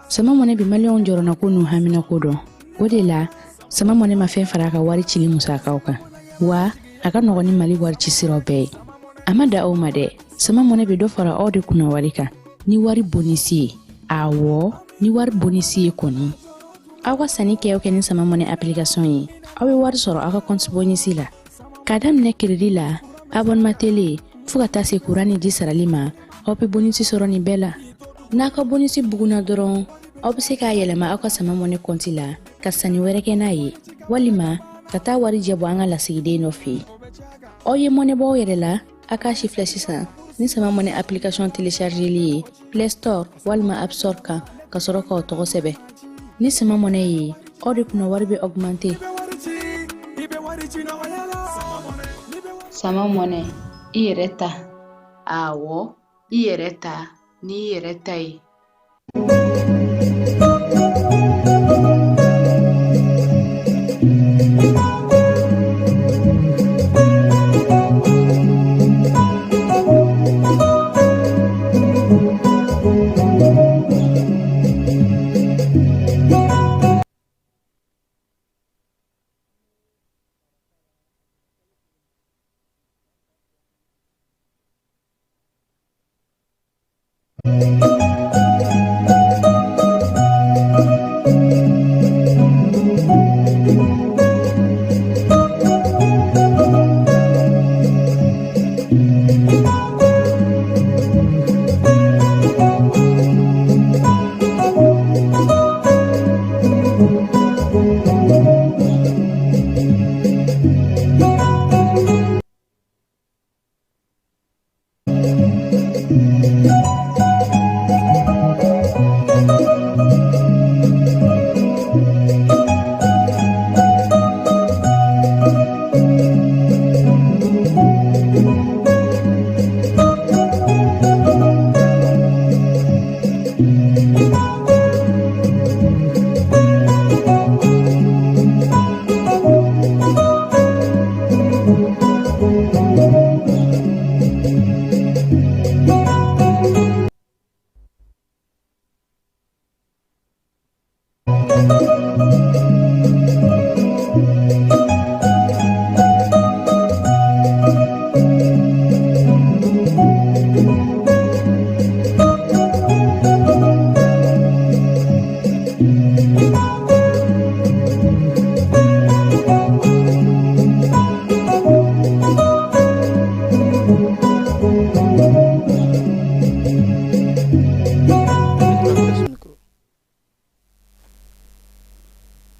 Sama Money bɛ maliyɛnw jɔrɔnako n'u haminako dɔn. O de la, Sama Money ma fɛn fara a ka wari cili musakaw kan. Wa a ka nɔgɔn ni Mali wari ci siraw bɛɛ ye. A ma da o ma dɛ, Sama Money bɛ dɔ fara aw de kunna wari kan ni wari bonisi ye. Awɔ, ni wari bonisi ye kɔni. Aw ka sanni kɛ o kɛ ni Sama Money application ye, aw bɛ wari sɔrɔ aw ka compte bonisi la. K'a daminɛ crédit la, abonnement télé, fo ka taa se kuran ni ji sarali ma, aw bɛ bonisi sɔrɔ nin bɛɛ la. N'a ka bonisi bugunna dɔrɔn, aw bɛ se k'a yɛlɛma aw ka Sama Money compte la ka sanni wɛrɛ kɛ n'a ye, walima ka taa wari jɛ bɔ an ka lasigiden dɔ fɛ yen. Aw ye mɔnɛ bɔ aw yɛrɛ la, a k'a si filɛ sisan ni Sama Money application téléchargeli ye Play Store walima App Store kan ka sɔrɔ k'aw tɔgɔ sɛbɛn. Ni Sama Money ye, aw de kunna wari bɛ augmenter. Sama Money, i yɛrɛ ta. Awɔ, i yɛrɛ ta n'i yɛrɛ ta ye.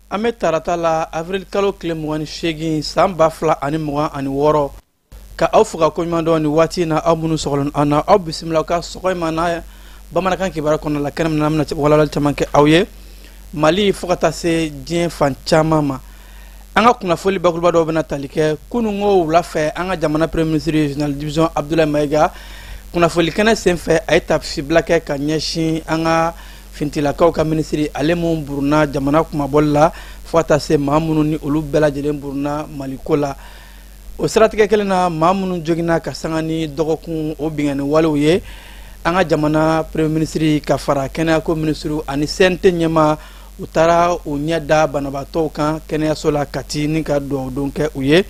An bɛ tarata la, avril kalo tile 28, san 2026, ka aw fo ka koɲuman dɔn nin waati in na. Aw minnu sɔgɔlen an na, aw bisimila ka sɔgɔma na bamanankan kibaruya kɔnɔ la, kɛnɛ min na an bɛna walawalali caman kɛ aw ye Mali fo ka taa se diɲɛ fan caman ma. An ka kunnafoli bakuruba dɔw bɛna tali kɛ kununko wula fɛ, an ka jamana premier ministre général division Abdoulaye Maïga, kunnafoli kɛnɛ senfɛ, a ye taasibila kɛ ka ɲɛsin an ka fintilakaw ka minisiri, ale mun buruna jamana kunmabɔli la, fo ka taa se maa minnu ni olu bɛɛ lajɛlen buruna Maliko la. O siratigɛ kelen na, maa minnu joginna ka sanga ni dɔgɔkun o binkanni walew ye, an ka jamana premier ministre ka fara kɛnɛyako minisiri ani CNT ɲɛmaa, u taara u ɲɛ da banabaatɔw kan kɛnɛyaso la Kati ni ka dugawudon kɛ u ye.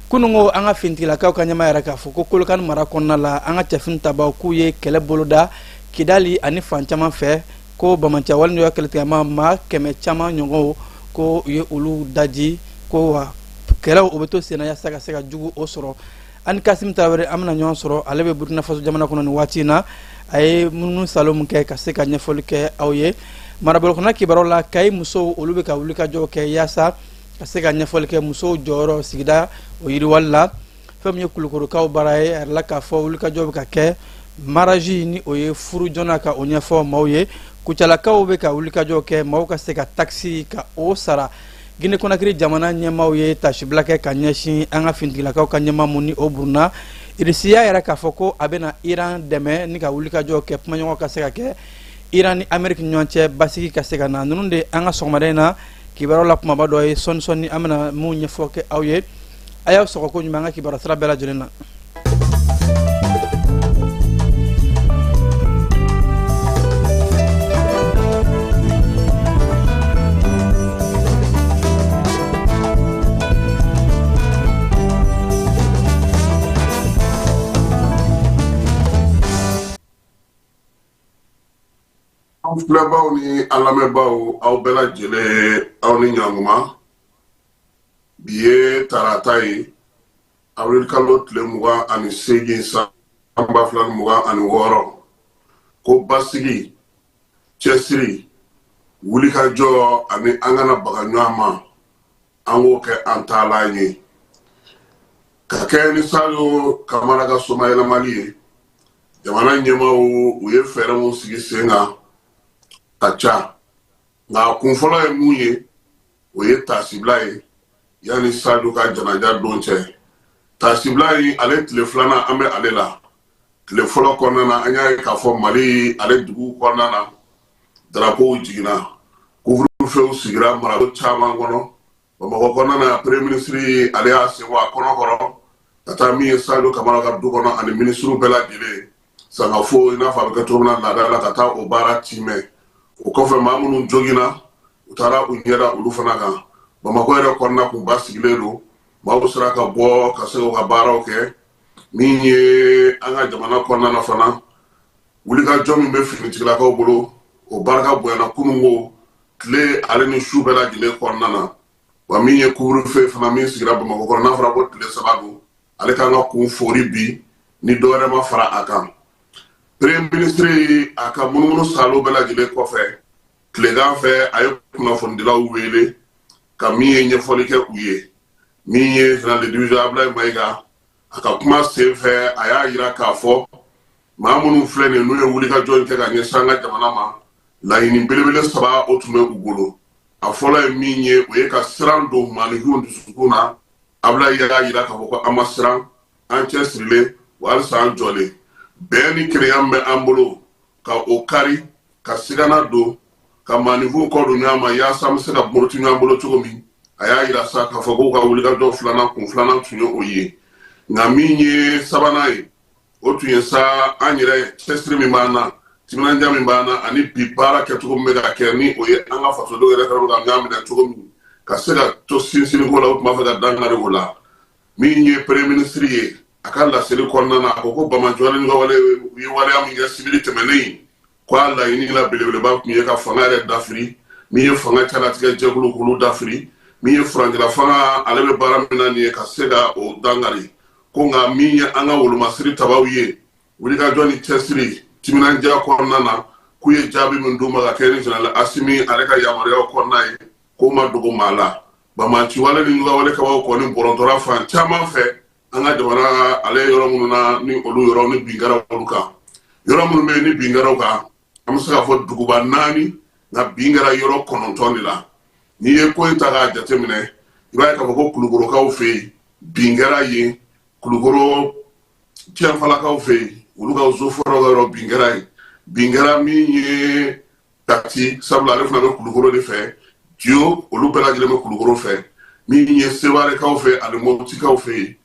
Kununko, an ka fintigilakaw ka ɲɛmaa yɛrɛ k'a fɔ ko Kolokani mara kɔnɔna la, an ka cɛfini tabaw k'u ye kɛlɛ boloda Kidali ani fan caman fɛ, ko banbaanciya wale n'o kɛlɛtigɛma maa 100 caman ɲɔgɔnw, ko u ye olu daji, ko wa kɛlɛw o bɛ to senna yaasa ka se ka jugu o sɔrɔ. Ani Kasim Tarawele, an bɛna ɲɔgɔn sɔrɔ, ale bɛ Burkina Faso jamana kɔnɔ nin waati in na, a ye munumunu salo min kɛ ka se ka ɲɛfɔli kɛ aw ye. Marabolo kɔnɔ kibaruyaw la, Kayi musow, olu bɛ ka wulikajɔ kɛ yaasa ka se ka ɲɛfɔli kɛ musow jɔyɔrɔ sigida o yiriwali la. Fɛn min ye Kulukorokaw baara ye, a yɛrɛ la k'a fɔ wulikajɔ bɛ ka kɛ mariage ni o ye furu joona ka o ɲɛfɔ maaw ye. Kucalakaw bɛ ka wulikajɔ kɛ maaw ka se ka takisi ka o sara. Guinée Conakry jamana ɲɛmaaw ye tasibila kɛ ka ɲɛsin an ka fintigilakaw ka ɲɛmaa mun ni o buruna. Irisi y'a yɛrɛ k'a fɔ ko a bɛna Iran dɛmɛ ni ka wulikajɔ kɛ kumaɲɔgɔn ka se ka kɛ Iran ni Ameriki ɲɔgɔn cɛ, basigi ka se ka na. Ninnu de an ka sɔgɔmada in na kibaruyaw la kumaba dɔ ye. Sɔɔni sɔɔni, an bɛna mun ɲɛfɔ kɛ aw ye. A y'aw sɔgɔ ko ɲuman an ka kibaruya sira bɛɛ lajɛlen na. An filɛbaw ni an lamɛnbaw, aw bɛɛ lajɛlen, aw ni ɲankuma. Bi ye tarata ye, awirili kalo tile 28 san 2026. Ko basigi, cɛsiri, wulikajɔ ani an kana baga ɲɔgɔn ma, an k'o kɛ an taalan ye ka kɛ ni Sadio Kamara ka somayɛlɛmali ye. Jamana ɲɛmaaw, u ye fɛɛrɛ mun sigi sen kan ka ca, nka a kun fɔlɔ ye mun ye? O ye taasibila ye yanni Sadio ka janaja don cɛ. Taasibila in, ale tile filanan an bɛ ale la. Tile fɔlɔ kɔnɔna na, an y'a ye k'a fɔ Mali ale dugu kɔnɔna na, darapow jiginna, couvre-feu sigira marabolo caman kɔnɔ. Bamakɔ kɔnɔna na, premier ministre ale y'a sen bɔ a kɔnɔ kɔrɔ ka taa min ye Sadio Kamara ka du kɔnɔ ani minisiriw bɛɛ lajɛlen sangafo, i n'a fɔ a bɛ kɛ cogo min na laada la, ka taa o baara timɛ. O kɔfɛ, maa minnu joginna, u taara u ɲɛda olu fana kan. Bamakɔ yɛrɛ kɔnɔna kun basigilen don, maaw sera ka bɔ ka se k'u ka baaraw kɛ. Min ye an ka jamana kɔnɔna na fana, wulikajɔ min bɛ finitigilakaw bolo, o barika bonyana kununko tile ale ni su bɛɛ lajɛlen kɔnɔna na. Wa min ye couvre-feu fana min sigira Bamakɔ kɔnɔ, n'a fɔra ko tile 3 don, ale kan ka kun fori bi ni dɔ wɛrɛ ma fara a kan. Premier ministre a ka munumunu salo bɛɛ lajɛlen kɔfɛ, tilegan fɛ, a ye kunnafonidilaw wele ka min ye ɲɛfɔli kɛ u ye. Min ye général de division Ablaye Mayiga, a ka kuma sen fɛ, a y'a yira k'a fɔ maa minnu filɛ nin, n'u ye wulikajɔ in kɛ ka ɲɛsin an ka jamana ma, laɲini belebele saba o tun bɛ u bolo. A fɔlɔ ye min ye, o ye ka siran don maaninfinw dusukun na. Ablaye y'a yira k'a fɔ ko an ma siran, an cɛsirilen wa halisa an jɔlen. Bɛn ni kelenya min bɛ an bolo, ka o kari, ka sigana don, ka maaninfinw kɔ don ɲɔgɔn ma, yaasa an bɛ se ka muruti ɲɔgɔn bolo cogo min. A y'a yira sa k'a fɔ k'u ka wulikajɔ filanan kun filanan tun ye o ye. Nka min ye sabanan ye, o tun ye sa an yɛrɛ cɛsiri min b'an na, timinandiya min b'an na, ani bi baara kɛcogo min bɛ ka kɛ, ni o ye an ka fasodenw yɛrɛ fana bɛ ka ɲɔgɔn minɛ cogo min, ka se ka to sinsinni ko la, o tun b'a fɛ ka dankari o la. Min ye premier ministre ye, a ka laseli kɔnɔna na, a ko ko banbaanciwale u ye waleya min kɛ sibiri tɛmɛnen in, ko a laɲini la belebeleba tun ye ka fanga yɛrɛ dafiri, min ye fanga calatigɛ jɛkulu k'olu dafiri, min ye furancɛla fanga ale bɛ baara min na nin ye, ka se ka o dankari. Ko nka min ye an ka wolomasiri tabaw ye, wulikajɔ ni cɛsiri timinandiya kɔnɔna na, k'u ye jaabi min d'u ma ka kɛ ni général Asimi ale ka yamaruyaw kɔnɔna ye, k'o ma dogo maa la. Banbaanciwale ni ɲugawale kabaw kɔni bɔrɔntɔra fan caman fɛ an ka jamana ale yɔrɔ minnu na, ni olu yɔrɔ ni bin kɛra olu kan. Yɔrɔ minnu bɛ yen ni bin kɛra o kan, an bɛ se k'a fɔ duguba naani, nka bin kɛra yɔrɔ 9 de la. N'i ye ko in ta k'a jateminɛ, i b'a ye k'a fɔ ko Kulukorokaw fɛ yen, bin kɛra yen. Kulukoro Tiɲɛfalakaw fɛ yen, olu ka zofɔrɔ ka yɔrɔ, bin kɛra yen. Bin kɛra min ye Kati, sabula ale fana bɛ Kulukoro de fɛ. Jiyo, olu bɛɛ lajɛlen bɛ Kulukoro fɛ. Min ye Sewarekaw fɛ ani Moptikaw fɛ yen,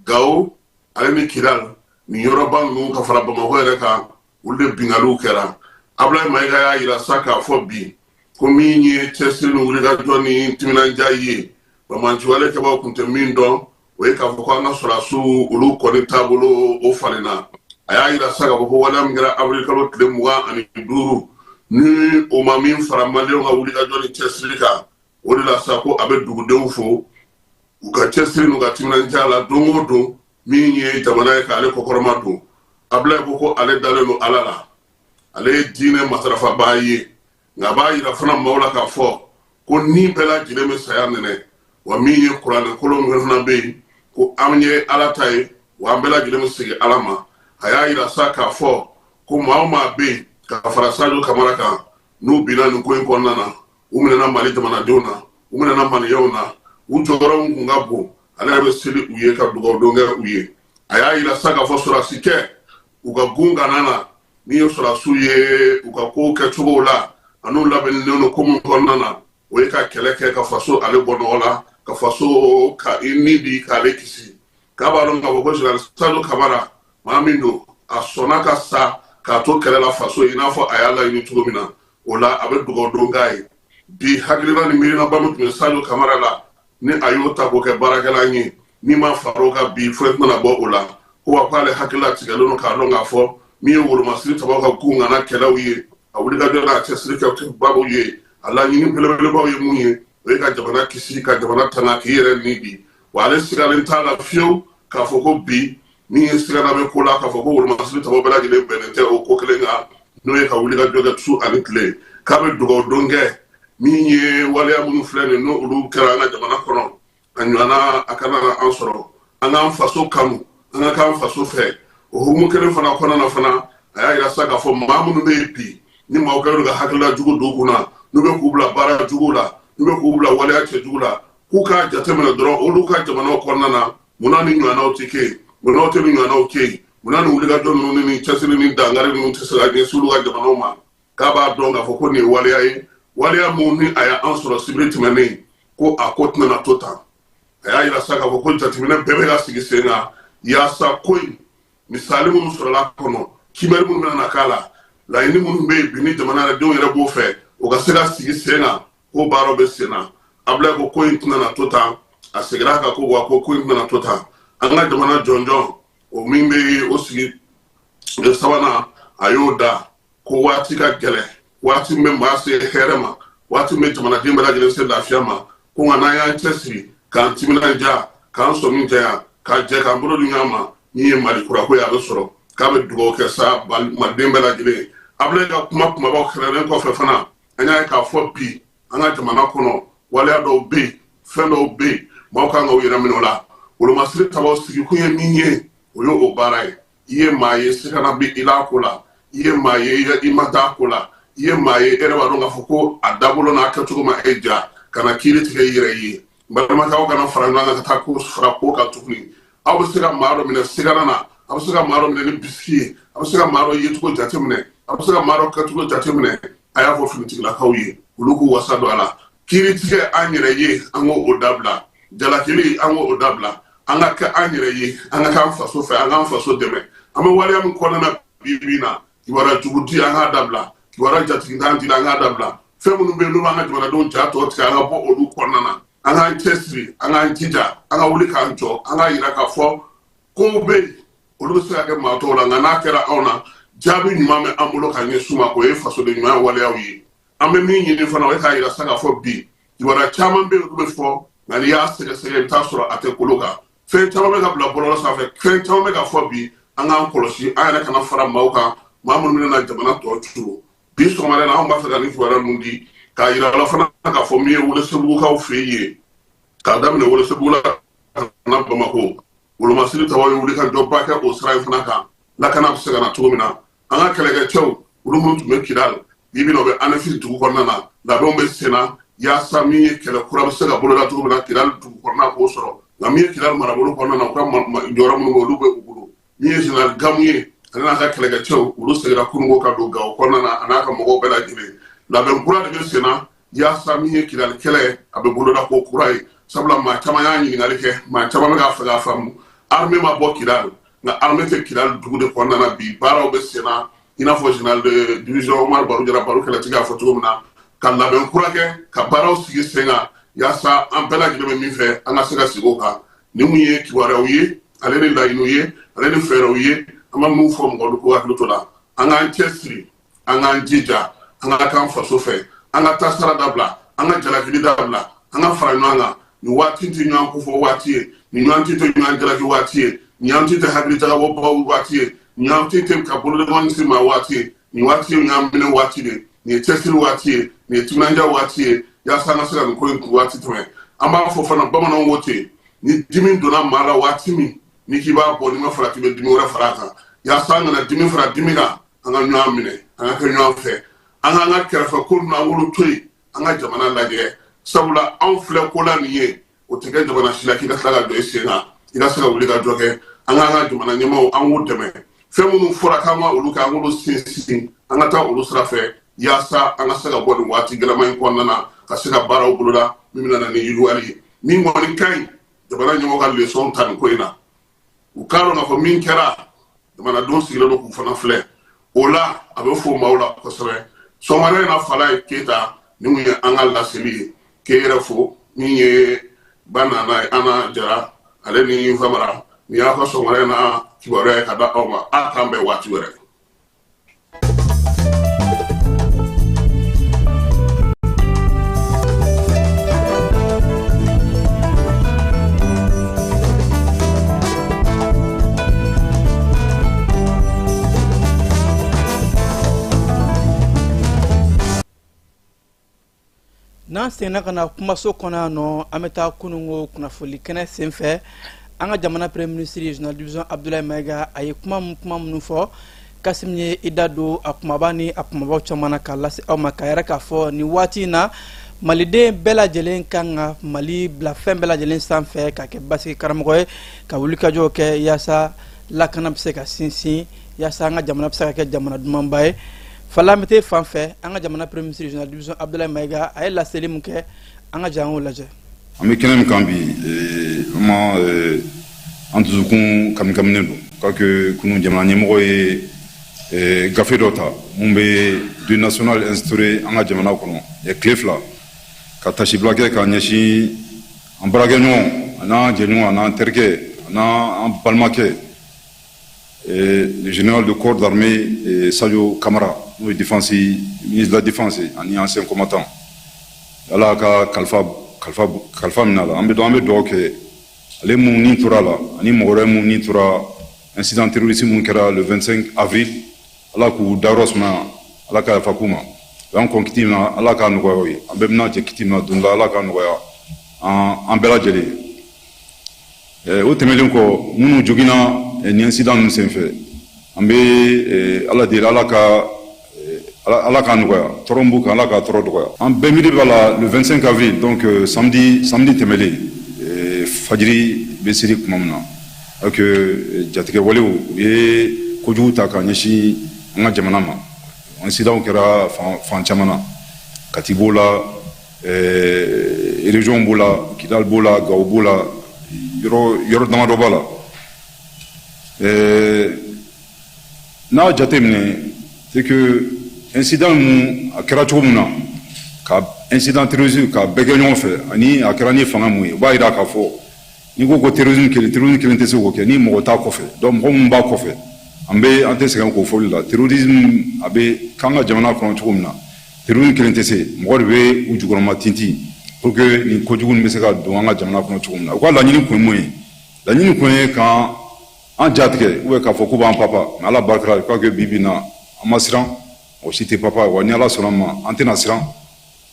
Gawo ale ni Kidal, nin yɔrɔba ninnu ka fara Bamakɔ yɛrɛ kan, olu de binkaliw kɛra. Abulayi Mayiga y'a yira sa k'a fɔ bi ko min ye cɛsiri ni wulikajɔ ni timinandiya ye, banbaanciwale kɛbaaw tun tɛ min dɔn, o ye k'a fɔ ko an ka sɔrɔdasiw olu kɔni taabolo o falenna. A y'a yira sa k'a fɔ ko waleya min kɛra avril kalo tile 25, ni o ma min fara maliyɛnw ka wulikajɔ ni cɛsiri kan, o de la sa ko a bɛ dugudenw fo u ka cɛsiri n'u ka timinandiya la don o don min ye jamana ye k'ale kɔkɔrɔma don. Abulayi ko ko ale dalen don Ala la, ale ye diinɛ matarafabaa ye, nka a b'a yira fana maaw la k'a fɔ ko ni bɛɛ lajɛlen bɛ saya nɛnɛ. Wa min ye kuranɛ kolon min fana bɛ yen, ko an ye Ala ta ye, wa an bɛɛ lajɛlen bɛ segin Ala ma. A y'a yira sa k'a fɔ ko maa o maa bɛ yen ka fara Sadio Kamara kan, n'u binna nin ko in kɔnɔna na, u minɛna Mali jamanadenw na, u minɛna maliyɛnw na, u jɔyɔrɔ min kun ka bon, ale yɛrɛ bɛ seli u ye ka dugawu don kɛ u ye. A y'a yira sa k'a fɔ sɔrɔdasikɛ u ka gun kana na, min ye sɔrɔdasiw ye u ka kow kɛcogow la an'u labɛnnen don ko min kɔnɔna na, o ye ka kɛlɛ kɛ ka faso ale bɔ nɔgɔ la, ka faso ka i ni di k'ale kisi. K'a b'a dɔn k'a fɔ ko général Sadio Kamara, maa min don, a sɔnna ka sa k'a to kɛlɛ la faso ye, i n'a fɔ a y'a laɲini cogo min na. O la, a bɛ dugawu don k'a ye bi. Hakilina ni miirinaba min tun bɛ Sadio Kamara la, ni a y'o ta k'o kɛ baarakɛla ye, n'i ma far'o kan bi, foyi tɛna bɔ o la. Ko wa k'ale hakilila tigɛlen don k'a dɔn k'a fɔ min ye wolomasiri tabaw ka k'u ŋana kɛlɛw ye. A wulikajɔ n'a cɛsiri kɛ babu ye, a laɲini belebelebaw ye mun ye, o ye ka jamana kisi, ka jamana tanga, k'i yɛrɛ ni di. Wa ale sigalen t'a la fiyewu k'a fɔ ko bi min ye sigana bɛ ko la, k'a fɔ ko wolomasiri tabaw bɛɛ lajɛlen bɛnnen tɛ o ko kelen kan, n'o ye ka wulikajɔ kɛ su ani tile. K'a bɛ dugawu don kɛ min ye, waleya minnu filɛ nin, n'o olu kɛra an ka jamana kɔnɔ, a ɲɔgɔnna a kana an sɔrɔ. An k'an faso kanu, an ka k'an faso fɛ. O hukumu kelen fana kɔnɔna na fana, a y'a yira sa k'a fɔ maa minnu bɛ yen bi, ni maaw kɛlen don ka hakilila jugu don u kunna, n'u bɛ k'u bila baara jugu la, n'u bɛ k'u bila waleya cɛjugu la, k'u k'a jateminɛ dɔrɔn olu ka jamanaw kɔnɔna na, munna ni ɲɔgɔnnaw tɛ kɛ yen, munna tɛ ni ɲɔgɔnnaw kɛ yen, munna ni wulikajɔ ninnu ni cɛsiri ni dankari ninnu tɛ se ka ɲɛsin olu ka jamanaw ma. K'a b'a dɔn k'a fɔ ko nin ye waleya ye, waleya mun ni a y'an sɔrɔ sibiri tɛmɛnen, ko a ko tɛna na to tan. A y'a yira sa k'a fɔ ko jateminɛ bɛɛ bɛ ka sigi sen kan yaasa ko in misali minnu sɔrɔla kɔnɔ, kiimɛli minnu bɛna na k'a la, laɲini minnu bɛ yen bi ni jamana yɛrɛ denw yɛrɛ b'o fɛ, o ka se ka sigi sen kan, ko baaraw bɛ sen na. Abulayi ko ko in tɛna na to tan. A seginna a kan ko wa ko ko in tɛna na to tan. An ka jamana jɔnjɔn o min bɛ o sigi sabanan, a y'o da ko waati ka gɛlɛn, waati min bɛ maa se hɛrɛ ma, waati min bɛ jamanaden bɛɛ lajɛlen se lafiya ma, ko nka n'an y'an cɛsiri, k'an timinanja, k'an sɔmi janya, k'a jɛ k'an bolo di ɲɔgɔn ma, min ye Mali kurako ye, a bɛ sɔrɔ. K'a bɛ dugawu kɛ sa maliden bɛɛ lajɛlen. Abulayi ka kuma kumabaw kɛrɛnnen kɔfɛ fana, an y'a ye k'a fɔ bi an ka jamana kɔnɔ, waleya dɔw bɛ yen, fɛn dɔw bɛ yen, maaw kan k'u yɛrɛ minɛ o la. Wolomasiri tabaw sigikun ye min ye, o ye o baara ye. I ye maa ye, sigana bɛ i la ko la, i ye maa ye, i ma da ko la, i ye maa ye, e yɛrɛ b'a dɔn k'a fɔ ko a dabolo n'a kɛcogo ma e ja, ka na kiiri tigɛ i yɛrɛ ye. N balimakɛ, aw kana fara ɲɔgɔn kan ka taa ko fara ko kan tuguni. Aw bɛ se ka maa dɔ minɛ sigana na, aw bɛ se ka maa dɔ minɛ ni bisiki ye, aw bɛ se ka maa dɔ yecogo jateminɛ, aw bɛ se ka maa dɔ kɛcogo jateminɛ. A y'a fɔ finitigilakaw ye, olu k'u wasa don a la. Kiiri tigɛ an yɛrɛ ye, an k'o dabila. Jalakili, an k'o dabila. An ka kɛ an yɛrɛ ye, an ka k'an faso fɛ, an k'an faso dɛmɛ. An bɛ waleya min kɔnɔna na bi bi in na, kibaruya jugu di, an k'a dabila. Kibaruya jatigintan di, an k'a dabila. Fɛn minnu bɛ yen n'u b'an ka jamanadenw ja tɔ tigɛ, an ka bɔ olu kɔnɔna na. An k'an cɛsiri, an k'an jija, an ka wuli k'an jɔ, an k'a yira k'a fɔ kow bɛ yen, olu bɛ se ka kɛ maa tɔw la, nka n'a kɛra anw na, jaabi ɲuman bɛ an bolo ka ɲɛsin u ma, o ye fasoden ɲuman waleyaw ye. An bɛ min ɲini fana, o ye k'a yira sa k'a fɔ bi kibaruya caman bɛ yen, olu bɛ fɔ, nka n'i y'a sɛgɛsɛgɛ, i bɛ taa sɔrɔ a tɛ kolo kan. Fɛn caman bɛ ka bila bɔlɔlɔ sanfɛ, fɛn caman bɛ ka fɔ bi. An k'an kɔlɔsi, an yɛrɛ kana fara maaw kan, maa minnu bɛna jamana tɔ curu. Bi sɔgɔmada in na, anw b'a fɛ ka nin kibaruya ninnu di, k'a yira la fana k'a fɔ min ye Welesebugukaw fɛ yen, k'a daminɛ Welesebugu la ka na Bamakɔ, wolomasiri tabaw ye wulikajɔba kɛ o sira in fana kan, lakana bɛ se ka na cogo min na. An ka kɛlɛkɛcɛw, olu minnu tun bɛ Kidal, bi bi in na, u bɛ Anefis dugu kɔnɔna na. Labɛnw bɛ sen na yaasa min ye kɛlɛ kura bɛ se ka boloda cogo min na Kidal dugu kɔnɔna, k'o sɔrɔ. Nka min ye Kidal marabolo kɔnɔna na, u ka jɔyɔrɔ minnu bɛ, olu bɛ u bolo. Min ye général Gamu ye, ale n'a ka kɛlɛkɛcɛw, olu seginna kununko ka don Gawo kɔnɔna na, a n'a ka mɔgɔw bɛɛ lajɛlen. Labɛn kura de bɛ sen na yaasa min ye Kidali kɛlɛ, a bɛ boloda ko kura ye. Sabula maa caman y'a ɲininkali kɛ, maa caman bɛ k'a fɛ k'a faamu, armée ma bɔ Kidal, nka armée tɛ Kidal dugu de kɔnɔna na bi. Baaraw bɛ sen na, i n'a fɔ général de division Omar Baru Jara Baru kɛlɛtigi y'a fɔ cogo min na, ka labɛn kura kɛ, ka baaraw sigi sen kan yaasa an bɛɛ lajɛlen bɛ min fɛ, an ka se ka sigi o kan. Ni mun ye kibaruyaw ye, ale ni laɲiniw ye, ale ni fɛɛrɛw ye, an bɛ mun fɔ mɔgɔw k'u hakili to la. An k'an cɛsiri, an k'an jija, an ka k'an faso fɛ, an ka tasara dabila, an ka jalakili dabila, an ka fara ɲɔgɔn kan. Nin waati tɛ ɲɔgɔn kofɔ waati ye, nin waati tɛ ɲɔgɔn jalaki waati ye, nin waati tɛ hakili jagabɔbaw waati ye, nin waati tɛ ka bolodengɔni siri maa waati ye. Nin waati ye ɲɔgɔn minɛ waati de, nin ye cɛsiri waati ye, nin ye timinandiya waati ye, yaasa an ka se ka nin ko in waati tɛmɛ. An b'a fɔ fana, bamananw ko ten, ni dimi donna maa la waati min, ni k'i b'a bɔ, n'i ma farati, bɛ dimi wɛrɛ fara a kan. Yaasa an kana dimi fara dimi kan, an ka ɲɔgɔn minɛ, an ka kɛ ɲɔgɔn fɛ, an k'an ka kɛrɛfɛ ko ninnu, an k'olu to yen, an ka jamana lajɛ. Sabula anw filɛ ko la nin ye, o tɛ kɛ jamana si la k'i ka tila ka jɔ i sen kan, i ka se ka wuli ka jɔ kɛ. An k'an ka jamana ɲɛmaaw, an k'u dɛmɛ. Fɛn minnu fɔra k'an ka olu kɛ, an k'olu sinsin, an ka taa olu sira fɛ, yaasa an ka se ka bɔ nin waati gɛlɛman in kɔnɔna na, ka se ka baaraw boloda min bɛna na ni yiriwali ye. Min kɔni ka ɲi, jamana ɲɛmɔgɔ ka lesɔn ta nin ko in na. U k'a dɔn k'a fɔ min kɛra, jamanadenw sigilen don k'u fana filɛ o la. A bɛ fo maaw la kosɛbɛ sɔgɔmada in na. Falaye Keyita, nin kun ye an ka laseli ye. K'e yɛrɛ fo, min ye ba nana ye, Ana Jara, ale ni Famara. Nin y'a ka sɔgɔmada in na kibaruya ye ka da aw ma. A k'an bɛn waati wɛrɛ. N'an seginna ka na kumaso kɔnɔ yan nɔ, an bɛ taa kununko kunnafoni kɛnɛ senfɛ. An ka jamana premier ministre, général de division Abdoulaye Maïga, a ye kuma minnu fɔ, Kasim ye i da don a kumaba ni a kumabaw caman na k'a lase aw ma, k'a yɛrɛ k'a fɔ nin waati in na, maliden bɛɛ lajɛlen kan ka Mali bila fɛn bɛɛ lajɛlen sanfɛ, ka kɛ basigi karamɔgɔ ye, ka wulikajɔw kɛ yaasa lakana bɛ se ka sinsin, yaasa an ka jamana bɛ se ka kɛ jamana dumanba ye. Fala, an bɛ taa fan fɛ. An ka jamana premier ministre, général de division Abdoulaye Maïga, a ye laseli mun kɛ, an ka jan lajɛ. An bɛ kɛnɛ min kan bi, vraiment, an dusukun kamikaminen don k'a que kunun jamana ɲɛmɔgɔ ye gafe dɔ ta mun bɛ deuil national instauré an ka jamana kɔnɔ tile 2, ka tasibila kɛ ka ɲɛsin an baarakɛɲɔgɔn, a n'an jɛɲɔgɔn, a n'an terikɛ, a n'an balimakɛ, le général de corps d'armée Sadio Camara, n'o ye défense, ministre de la Défense ani ancien combattant. Ala ka kalifa minɛ a la. An bɛ dugawu kɛ ale mun ni tora la, ani mɔgɔ wɛrɛ mun ni tora incident terroriste mun kɛra le 25 avril. Ala k'u dayɔrɔ sumaya, Ala ka yafa k'u ma. U y'an kɔn kiti min na, Ala k'a nɔgɔya u ye. An bɛɛ bɛna jɛ kiti min na don dɔ, Ala k'a nɔgɔya an bɛɛ lajɛlen ye. O tɛmɛnen kɔ, minnu joginna nin incident ninnu senfɛ, an bɛ Ala deli, Ala k'a nɔgɔya. Tɔɔrɔ min b'u kan, Ala k'a tɔɔrɔ dɔgɔya. An bɛɛ miiri b'a la le 25 avril, donc samedi tɛmɛlen, fajiri bɛ seli tuma min na, donc jatigɛ walew u ye kojugu ta ka ɲɛsin an ka jamana ma. Incident kɛra fan caman na. Kati b'o la, région b'o la, Kidal b'o la, Gao b'o la, yɔrɔ yɔrɔ damadɔ b'a la. N'a jateminɛ, c'est que incident mun a kɛra cogo min na, ka incident terroriste ka bɛɛ kɛ ɲɔgɔn fɛ, ani a kɛra ni fanga mun ye, o b'a yira k'a fɔ n'i ko ko terrorisme kelen, terrorisme kelen tɛ se k'o kɛ ni mɔgɔ t'a kɔfɛ. Donc mɔgɔ minnu b'a kɔfɛ, an tɛ sɛgɛn k'o fɔli la. Terrorisme a bɛ k'an ka jamana kɔnɔ cogo min na, terrorisme kelen tɛ se, mɔgɔ de bɛ u jukɔrɔma tintin pour que nin kojugu nin bɛ se ka don an ka jamana kɔnɔ cogo min na. U ka laɲini kun ye mun ye? Laɲini kun ye k'an an ja tigɛ ou bien k'a fɔ k'u b'an papa. Mais Ala barika la, je crois que bi bi in na, an ma siran, mɔgɔ si tɛ papa wa. Ni Ala sɔnna ma, an tɛna siran.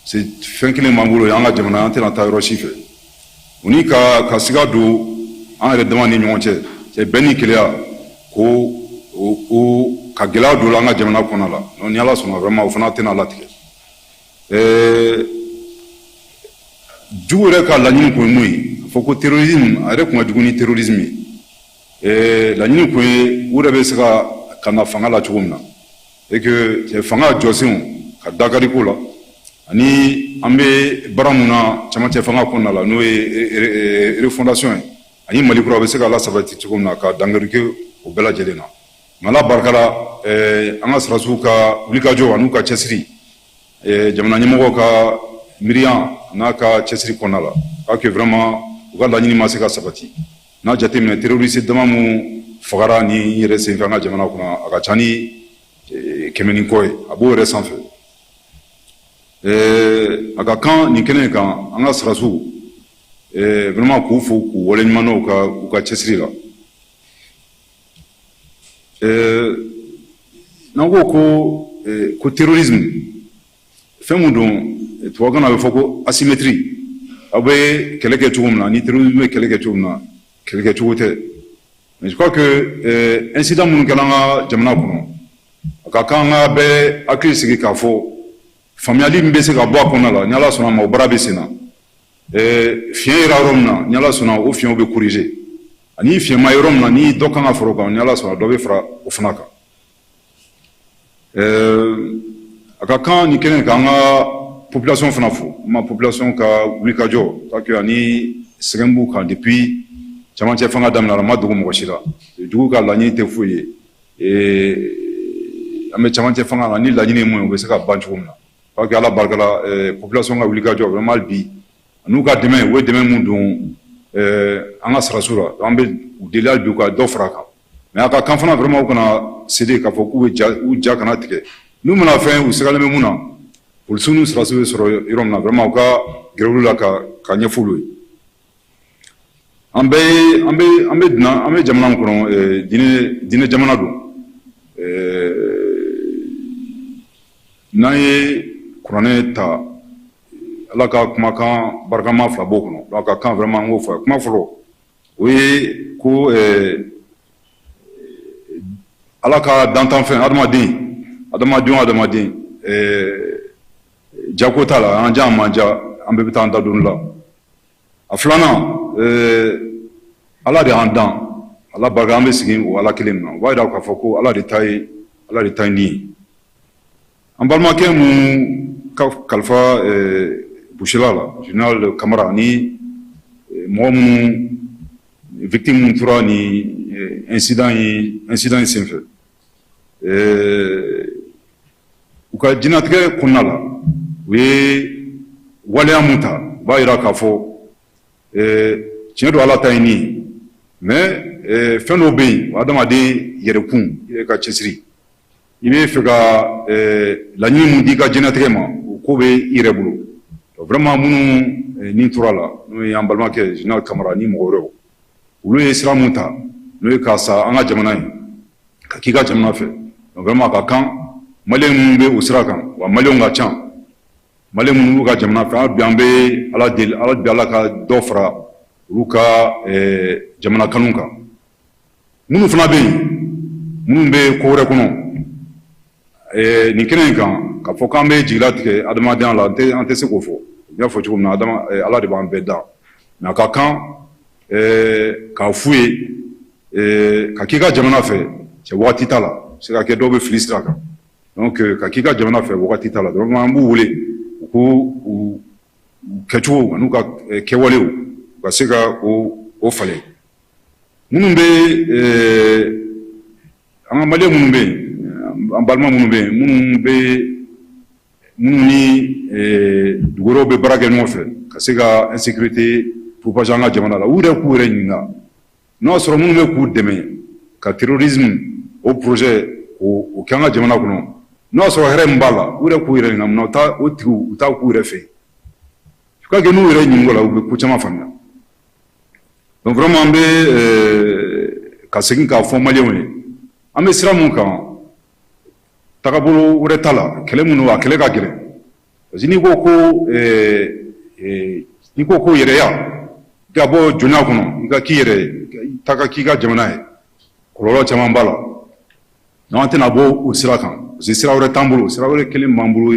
C'est fɛn kelen b'an bolo, an ka jamana, an tɛna taa yɔrɔ si fɛ. O ni ka siga don an yɛrɛ dama ni ɲɔgɔn cɛ, c'est bɛn ni keleya ko o ka gɛlɛya don an ka jamana kɔnɔ la. Donc ni Ala sɔnna, vraiment, o fana tɛna latigɛ. Jugu yɛrɛ ka laɲini kun ye mun ye? A fɔ ko terrorisme, a yɛrɛ kun ka jugu ni terrorisme ye. Laɲini kun ye u yɛrɛ bɛ se ka na fanga la cogo min na, et que fanga jɔsenw ka dakari ko la, ani an bɛ baara mun na cɛmancɛ fanga kɔnɔna la, n'o ye refondation ye, ani Mali kura bɛ se ka lasabati cogo min na, ka dankari kɛ o bɛɛ lajɛlen na. Mais Ala barika la, an ka sɔrɔdasiw ka wulikajɔ an'u ka cɛsiri, jamana ɲɛmɔgɔw ka miiriya n'a ka cɛsiri kɔnɔna la, k'a que vraiment u ka laɲini ma se ka sabati. N'a jateminɛ, terroriste dama mun fagara ni yɛrɛ senfɛ an ka jamana kɔnɔ, a ka ca ni 100 ni kɔ ye, a b'o yɛrɛ sanfɛ. A ka kan nin kɛnɛ kan, an ka sɔrɔdasiw vraiment, k'u fo k'u waleɲuman dɔn u ka cɛsiri la. N'an ko terrorisme, fɛn mun don, tubabukan na a bɛ fɔ ko asymétrie. Aw bɛ kɛlɛ kɛ cogo min na, ni terrorisme bɛ kɛlɛ kɛ cogo min na, kɛlɛ kɛ cogo tɛ. Mais je crois que incident minnu kɛra an ka jamana kɔnɔ, a ka kan an ka bɛɛ hakili sigi k'a fɔ faamuyali min bɛ se ka bɔ a kɔnɔna la. Ni Ala sɔnna a ma, o baara bɛ sen na. Fiɲɛ yera yɔrɔ min na, ni Ala sɔnna, o fiɲɛw bɛ corriger, ani fiɲɛ ma yɔrɔ min na, ni dɔ kan ka fara o kan, ni Ala sɔnna, dɔ bɛ fara o fana kan. A ka kan nin kɛnɛ kan, an ka population fana fo, an ma population ka wulikajɔ, parce que ani sɛgɛn b'u kan depuis cɛmancɛ fanga daminɛna, a ma dogo mɔgɔ si la. Jugu ka laɲini tɛ foyi ye. An bɛ cɛmancɛ fanga la, ni laɲini ye mun ye, u bɛ se ka ban cogo min na. Parce que Ala barika la, population ka wulikajɔ vraiment, hali bi n'u ka dɛmɛ, u ye dɛmɛ mun don an ka sɔrɔdasiw la, an bɛ u deli hali bi u ka dɔ fara a kan. Mais a ka kan fana vraiment, u kana céder k'a fɔ k'u bɛ ja, u ja kana tigɛ. N'u mana fɛn, u sigalen bɛ mun na, polisiw ni sɔrɔdasiw bɛ sɔrɔ yɔrɔ min na, vraiment, u ka gɛrɛ olu la ka ɲɛfɔ olu ye. An bɛɛ an bɛ an bɛ dunan, an bɛ jamana min kɔnɔ, diinɛ jamana don. N'an ye kuranɛ ta Ala ka kumakan barikama fila b'o kɔnɔ. Donc a ka kan vraiment an k'o fɔ. Kuma fɔlɔ, o ye ko Ala ka dantanfɛn adamaden, adamaden o adamaden, jako t'a la, an diya an man diya, an bɛɛ bɛ taa an da don la. A filanan, Ala de y'an dan, Ala barika an bɛ sigi o Ala kelen na. O b'a jira k'a fɔ ko Ala de ta ye, Ala de ta ye nin ye. An balimakɛ mun ka kalifa busila la, général Kamara, ni mɔgɔ minnu victime minnu tora ni incident in senfɛ, u ka diɲɛnatigɛ kɔnɔna la, u ye waleya mun ta, u b'a jira k'a fɔ tiɲɛ don, Ala ta ye nin ye. Mais fɛn dɔw bɛ yen, adamaden yɛrɛkun, i yɛrɛ ka cɛsiri, i bɛ fɛ ka laɲini mun di i ka diɲɛnatigɛ ma, o ko bɛ i yɛrɛ bolo. Vraiment, minnu nin tora la, n'o ye an balimakɛ général Kamara ni mɔgɔ wɛrɛw, olu ye sira mun ta, n'o ye ka sa an ka jamana ye, ka k'i ka jamana fɛ, vraiment a ka kan maliyɛn minnu bɛ o sira kan, wa maliyɛnw ka ca, maliyɛn minnu b'u ka jamana fɛ, hali bi an bɛ Ala deli, Ala bi Ala ka dɔ fara olu ka jamana kanu kan. Minnu fana bɛ yen, minnu bɛ ko wɛrɛ kɔnɔ nin kɛnɛ in kan, k'a fɔ k'an bɛ jigilatigɛ adamadenya la, an tɛ se k'o fɔ. N y'a fɔ cogo min na, Ala de b'an bɛɛ da. Mais a ka kan k'a f'u ye, ka k'i ka jamana fɛ, cɛ wagati t'a la, se ka kɛ dɔw bɛ fili sira kan. Donc ka k'i ka jamana fɛ, wagati t'a la. Donc an b'u wele u k'u u kɛcogo an'u ka kɛwalew, u ka se ka o falen. Minnu bɛ an ka maliyɛn minnu bɛ yen, an balima minnu bɛ yen, minnu ni dugu wɛrɛw bɛ baara kɛ ɲɔgɔn fɛ ka se ka insécurité propager an ka jamana la, u yɛrɛ k'u yɛrɛ ɲininka n'o y'a sɔrɔ minnu bɛ k'u dɛmɛ ka terrorisme o projet o kɛ an ka jamana kɔnɔ, n'o y'a sɔrɔ hɛrɛ min b'a la, u yɛrɛ k'u yɛrɛ ɲininka munna u t'a o tigiw u t'a k'u yɛrɛ fɛ yen. Je crois que n'u yɛrɛ ɲininka o la, u bɛ ko caman faamuya. Donc vraiment, an bɛ ka segin k'a fɔ maliyɛnw ye, an bɛ sira mun kan, tagabolo wɛrɛ t'a la. Kɛlɛ mun don, a kɛlɛ ka gɛlɛn, parce que n'i ko yɛrɛya, i ka bɔ jɔnya kɔnɔ, i ka k'i yɛrɛ ye, i ta ka k'i ka jamana ye, kɔlɔlɔ caman b'a la. Donc an tɛna bɔ o sira kan, parce que sira wɛrɛ t'an bolo. Sira wɛrɛ kelen b'an bolo,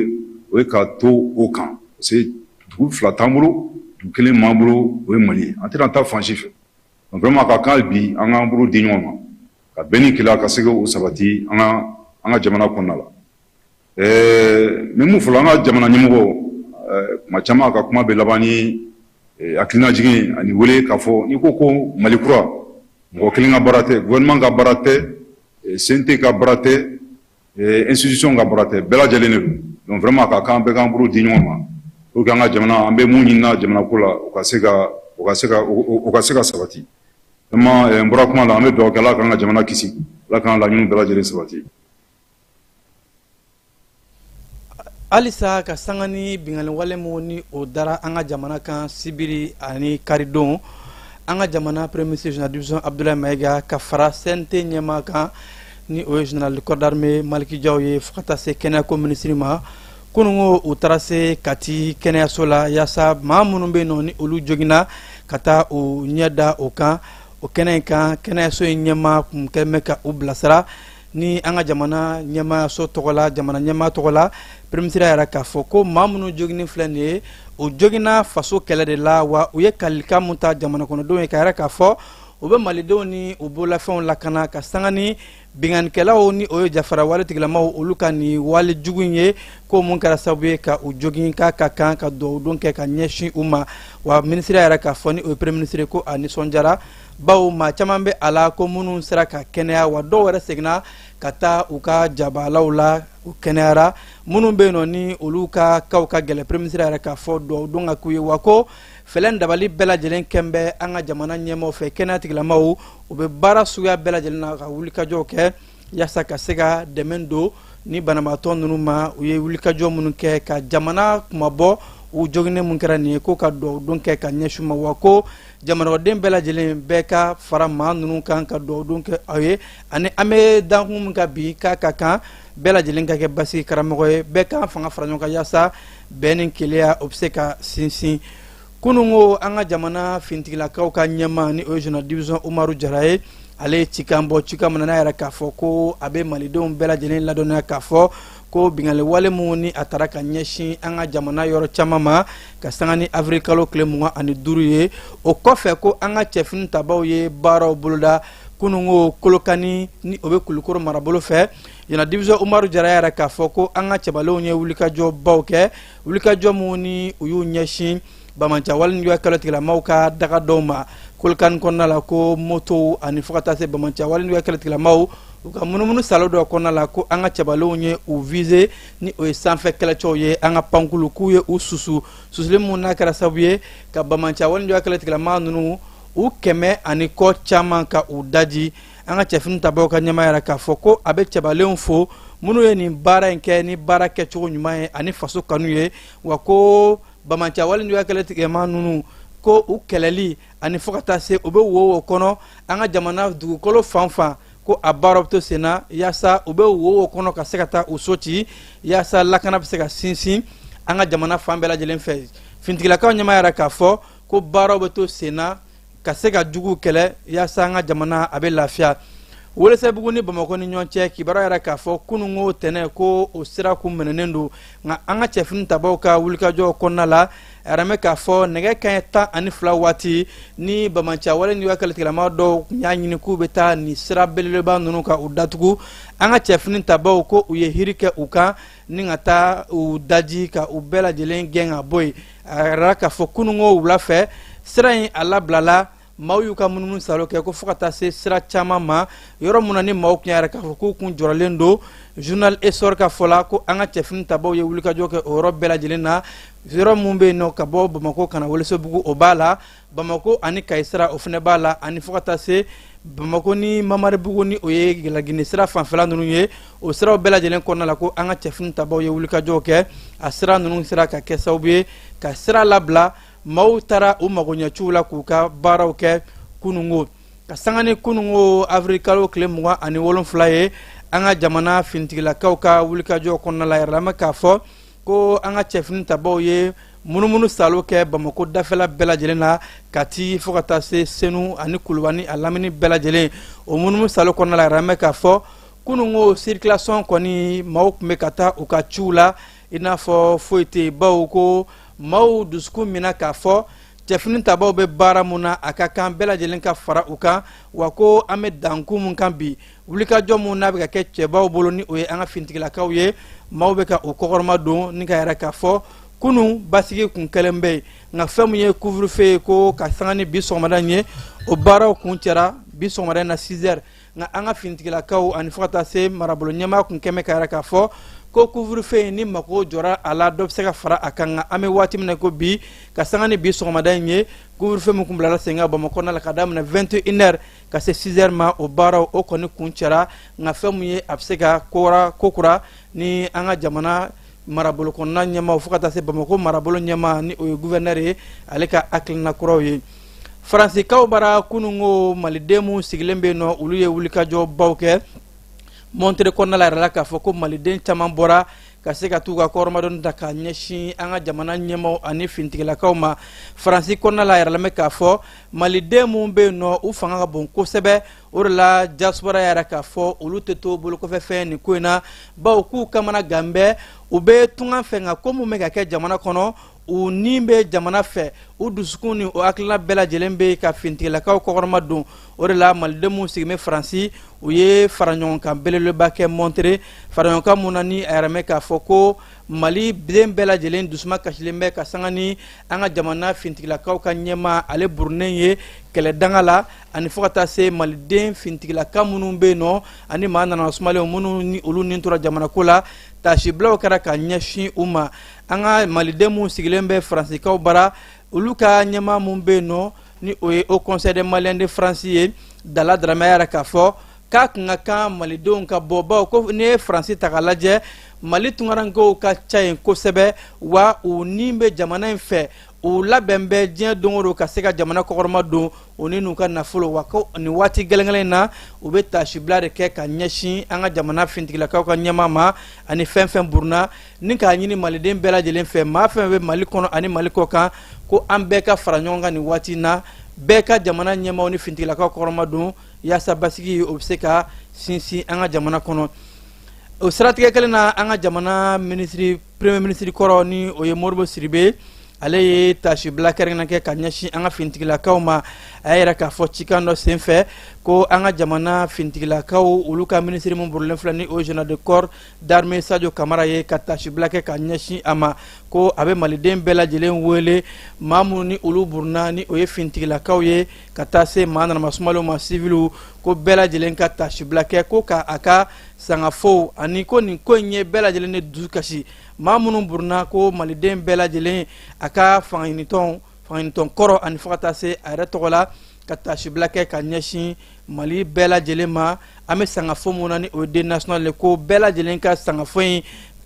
o ye ka to o kan, parce que dugu fila t'an bolo, dugu kelen b'an bolo, o ye Mali ye. An tɛna taa fan si fɛ. Donc vraiment, a ka kan bi an k'an bolo di ɲɔgɔn ma ka bɛn ni kelenya ka se k'o sabati an ka jamana kɔnɔna la. N bɛ mun fɔlɔ, an ka jamana ɲɛmɔgɔ, kuma caman a ka kuma bɛ laban ni hakilinajigin ani wele k'a fɔ n'i ko ko Mali kura, mɔgɔ kelen ka baara tɛ, gouvernement ka baara tɛ, CNT ka baara tɛ, institution ka baara tɛ, bɛɛ lajɛlen de don. Donc vraiment, a ka kan bɛɛ k'an bolo di ɲɔgɔn ma pour que an ka jamana, an bɛ mun ɲini na jamana ko la, o ka se ka sabati. Vraiment, n bɔra kuma la, an bɛ dugawu kɛ, Ala k'an ka jamana kisi, Ala k'an laɲiniw bɛɛ lajɛlen sabati. Halisa ka sanga ni binkanni wale mun ni o dara an ka jamana kan sibiri ani karidon, an ka jamana premier ministre général division Abdoulaye Mayiga ka fara CNT ɲɛmaa kan, ni o ye général de corps d'armée Maliki Jaw ye, fo ka taa se kɛnɛyako minisiri ma, kununko u taara se Kati kɛnɛyaso la, yaasa maa minnu bɛ yen nɔ ni olu joginna, ka taa o ɲɛ da o kan. O kɛnɛ in kan, kɛnɛyaso in ɲɛmaa kun kɛlen bɛ ka u bilasira ni an ka jamana ɲɛmaayaso tɔgɔ la, jamana ɲɛmaa tɔgɔ la. Premier ministre yɛrɛ k'a fɔ ko maa minnu joginin filɛ nin ye, o joginna faso kɛlɛ de la, wa u ye kalikan mun ta jamana kɔnɔdenw ye, ka yɛrɛ k'a fɔ u bɛ malidenw ni u bololafɛnw lakana, ka sanga ni binkannikɛlaw ni o ye jafara wale tigilamaw, olu ka nin wale jugu in ye, ko mun kɛra sababu ye ka u jogin, k'a ka kan ka dugawudon kɛ ka ɲɛsin u ma. Wa minisiri yɛrɛ k'a fɔ, ni o ye premier ministre, ko a nisɔndiyara, bawo maa caman bɛ a la ko minnu sera ka kɛnɛya, wa dɔw yɛrɛ seginna ka taa u ka jabalaw la, u kɛnɛyara. Minnu bɛ yen nɔ ni olu ka kaw ka gɛlɛn, premier ministre yɛrɛ k'a fɔ dugawudon ka k'u ye, wa ko fɛlɛn dabali bɛɛ lajɛlen kɛn bɛ an ka jamana ɲɛmaaw fɛ, kɛnɛya tigilamaw, u bɛ baara suguya bɛɛ lajɛlen na ka wulikajɔw kɛ yaasa ka se ka dɛmɛ don ni banabaatɔ ninnu ma. U ye wulikajɔ minnu kɛ ka jamana kumabɔ u joginnen mun kɛra nin ye, ko ka dugawudon kɛ ka ɲɛsin ma, wa ko Jamanaden bɛɛ lajɛlen bɛɛ ka fara maa ninnu kan ka dugawudon kɛ aw ye, ani an bɛ dankun min kan bi, k'a ka kan bɛɛ lajɛlen ka kɛ basigi karamɔgɔ ye, bɛɛ k'an fanga fara ɲɔgɔn kan yaasa bɛn ni kelenya o bɛ se ka sinsin. Kununko, an ka jamana finitigilakaw ka ɲɛmaa, ni o ye général division Umaru Jara ye, ale ye cikan bɔ, cikan min n'a yɛrɛ k'a fɔ ko a bɛ malidenw bɛɛ lajɛlen ladɔnniya k'a fɔ ko binkanni wale minnu ni a taara ka ɲɛsin an ka jamana yɔrɔ caman ma ka sanga ni avril kalo tile 25 ye, o kɔfɛ ko an ka cɛfini tabaw ye baaraw boloda kununko Kolokani, ni o bɛ Kulukoro marabolo fɛ. Général division Umaru Jara yɛrɛ k'a fɔ ko an ka cɛbalenw ye wulikajɔbaw kɛ, wulikajɔ minnu ni u y'u ɲɛsin banbaanci wale juguya kɛlɛtigilamaw ka daga dɔw ma Kolokani kɔnɔna la, ko motow ani fo ka taa se banbaanci wale juguya kɛlɛtigilamaw u ka munumunu salo dɔ kɔnɔna la, ko an ka cɛbalenw ye u viser, ni o ye sanfɛ kɛlɛcɛw ye, an ka pankulu, k'u ye u susu susuli mun n'a kɛra sababu ye ka banbaanci wale juguya kɛlɛtigilama ninnu u kɛmɛ ani kɔ caman ka u daji. An ka cɛfini tabaw ka ɲɛmaa yɛrɛ k'a fɔ ko a bɛ cɛbalenw fo minnu ye nin baara in kɛ ni baara kɛcogo ɲuman ye ani faso kanu ye, wa ko banbaanci wale juguya kɛlɛtigɛma ninnu, ko u kɛlɛli ani fo ka taa se u bɛ wo wo kɔnɔ an ka jamana dugukolo fan fan, ko a baara bɛ to sen na yaasa u bɛ wo wo kɔnɔ ka se ka taa u so ci, yaasa lakana bɛ se ka sinsin an ka jamana fan bɛɛ lajɛlen fɛ. Finitigilakaw ɲɛmaa yɛrɛ k'a fɔ ko baaraw bɛ to sen na ka se ka juguw kɛlɛ yaasa an ka jamana a bɛ lafiya. Welesebugu ni Bamakɔ ni ɲɔgɔn cɛ, kibaruya yɛrɛ k'a fɔ kununko tɛnɛ ko o sira kun minɛnen don, nka an ka cɛfini tabaw ka wulikajɔ kɔnɔna la, a yɛrɛ k'a fɔ nɛgɛ kanɲɛ 12 waati ni banbaanci wale juguya kɛlɛtigilama dɔw y'a ɲini k'u bɛ taa nin sira belebeleba ninnu ka u datugu, an ka cɛfini tabaw ko u ye hiri kɛ u kan ni ka taa u daji ka u bɛɛ lajɛlen gɛn ka bɔ yen. A yɛrɛ k'a fɔ kununko wula fɛ, sira in a labilala, maaw y'u ka munumunu salo kɛ ko fo ka taa se sira caman ma, yɔrɔ mun na ni maaw tun y'a yɛrɛ k'a fɔ k'u kun jɔrɔlen don. Journal Essor ka fɔ la, ko an ka cɛfini tabaw ye wulikajɔ kɛ o yɔrɔ bɛɛ lajɛlen na. Yɔrɔ mun bɛ yen nɔ ka bɔ Bamakɔ ka na Welesebugu, o b'a la, Bamakɔ ani Kayi sira, o fana b'a la, ani fo ka taa se Bamakɔ ni Mamaribugu, ni o ye Lagine sira fanfɛla ninnu ye, o siraw bɛɛ lajɛlen kɔnɔna la, ko an ka cɛfini tabaw ye wulikajɔw kɛ. A sira ninnu sera ka kɛ sababu ye ka sira labila, maaw taara u magoɲɛciw la k'u ka baaraw kɛ kununko. Ka sanga ni kununko avril kalo tile 27 ye, an ka jamana finitigilakaw ka wulikajɔ kɔnɔna la, yɛrɛ k'a fɔ ko an ka cɛfini tabaw ye munumunu salo kɛ Bamakɔ dafɛla bɛɛ lajɛlen na, Kati fo ka taa se Senu ani Kuluba ni a lamini bɛɛ lajɛlen. O munumunu salo kɔnɔna la, yɛrɛ k'a fɔ kununko circulation kɔni, maaw tun bɛ ka taa u ka ciw la i n'a fɔ foyi tɛ yen, bawo ko maaw dusukun minɛ k'a fɔ cɛfini tabaw bɛ baara mun na, a ka kan bɛɛ lajɛlen ka fara u kan, wa ko an bɛ dankun mun kan bi, wulikajɔ mun n'a bɛ ka kɛ cɛbaw bolo, ni o ye an ka finitigilakaw ye, maaw bɛ ka u kɔkɔrɔma don ni ka yɛrɛ k'a fɔ kunun basigi kun kɛlen bɛ yen. Nka fɛn min ye couvre-feu ye, ko ka sanga ni bi sɔgɔmada in ye, o baaraw kun cɛra bi sɔgɔmada in na 6 heures. Nka an ka finitigilakaw ani fo ka taa se marabolo ɲɛmaa kun kɛmɛ ka yɛrɛ k'a fɔ ko couvre-feu in, ni mako jɔra a la, dɔ bɛ se ka fara a kan. Nka an bɛ waati min na ko bi, ka sanga ni bi sɔgɔmada in ye, couvre-feu min kun bilala sen kan Bamakɔ kɔnɔna la ka daminɛ 21 heures ka se 6 heures ma, o baaraw o kɔni kun cɛra. Nka fɛn min ye, a bɛ se ka kora kokura ni an ka jamana marabolo kɔnɔna ɲɛmaaw fo ka taa se Bamakɔ marabolo ɲɛmaa, ni o ye gouverneur ye, ale ka hakilina kuraw ye. Faransikaw bara, kununko maliden minnu sigilen bɛ yen nɔ, olu ye wulikajɔbaw kɛ Montreux kɔnɔna la yɛrɛ la, k'a fɔ ko maliden caman bɔra ka se ka t'u ka kɔrɔmadɔni ta k'a ɲɛsin an ka jamana ɲɛmaaw ani finitigilakaw ma Faransi kɔnɔna la. Yɛrɛ lamɛn k'a fɔ maliden minnu bɛ yen nɔ, u fanga ka bon kosɛbɛ. O de la diaspora yɛrɛ k'a fɔ olu tɛ to bolokɔfɛfɛn nin ko in na, bawo k'u kamana gan bɛɛ, u bɛ tunga fɛ, nka ko mun bɛ ka kɛ jamana kɔnɔ, u ni bɛ jamana fɛ, u dusukun ni o hakilina bɛɛ lajɛlen bɛ ka finitigilakaw kɔkɔrɔma don. O de la maliden minnu sigilen bɛ Faransi, u ye fara ɲɔgɔn kan belebeleba kɛ Montreux, fara ɲɔgɔn kan mun na ni a yɛrɛ mɛn k'a fɔ ko Mali den bɛɛ lajɛlen dusuma kasilen bɛ ka sanga ni an ka jamana finitigilakaw ka ɲɛmaa ale burunnen ye kɛlɛdanga la, ani fo ka taa se maliden finitigilaka minnu bɛ yen nɔ ani maa nana sumalenw minnu ni olu ni tora jamana ko la, taasibilaw kɛra ka ɲɛsin u ma. An ka maliden minnu sigilen bɛ Faransikaw bara, olu ka ɲɛmaa minnu bɛ yen nɔ, ni o ye Haut Conseil des Maliens de France ye, Dala Daramɛ yɛrɛ k'a fɔ K'a kun ka kan malidenw ka bɔ, bawo ko n'i ye Faransi ta k'a lajɛ, Mali tunkarankew ka ca yen kosɛbɛ, wa u ni bɛ jamana in fɛ, u labɛn bɛ diɲɛ don o don ka se ka jamana kɔkɔrɔma don, u ni n'u ka nafolo. Wa ko nin waati gɛlɛngɛlɛn in na, u bɛ taasibila de kɛ ka ɲɛsin an ka jamana fintigilakaw ka ɲɛmaa ma ani fɛn fɛn buruna, ni k'a ɲini maliden bɛɛ lajɛlen fɛ, maa fɛn bɛ Mali kɔnɔ ani Mali kɔ kan, ko an bɛɛ ka fara ɲɔgɔn kan nin waati in na, bɛɛ ka jamana ɲɛmaaw ni fintigilakaw kɔkɔrɔma don, yaasa basigi o bɛ se ka sinsin an ka jamana kɔnɔ. O siratigɛ kelen na, an ka jamana minisiri, premier minisiri kɔrɔ, ni o ye Modibo Sidibe, ale ye taasibila kɛrɛnkɛrɛn kɛ ka ɲɛsin an ka fintigilakaw ma. A y'a yira k'a fɔ cikan dɔ senfɛ ko an ka jamana fintigilakaw, olu ka minisiri min burulen filɛ, ni o général de corps d'armée Sadio Kamara ye, ka taasibila kɛ ka ɲɛsin a ma, ko a bɛ maliden bɛɛ lajɛlen wele, maa minnu ni olu buruna, ni o ye fintigilakaw ye, ka taa se maa nanamasumalenw ma, siviliw, ko bɛɛ lajɛlen ka taasibila kɛ, ko ka a ka sangafow, ani ko nin ko in ye bɛɛ lajɛlen de dusu kasi, maa minnu buruna, ko maliden bɛɛ lajɛlen, a ka fangaɲinitɔn, fangaɲinitɔn kɔrɔ, ani fo ka taa se a yɛrɛ tɔgɔ la, ka taasibila kɛ ka ɲɛsin Mali bɛɛ lajɛlen ma. An bɛ sangafo mun na, ni o ye deuil national ye, ko bɛɛ lajɛlen ka sangafo in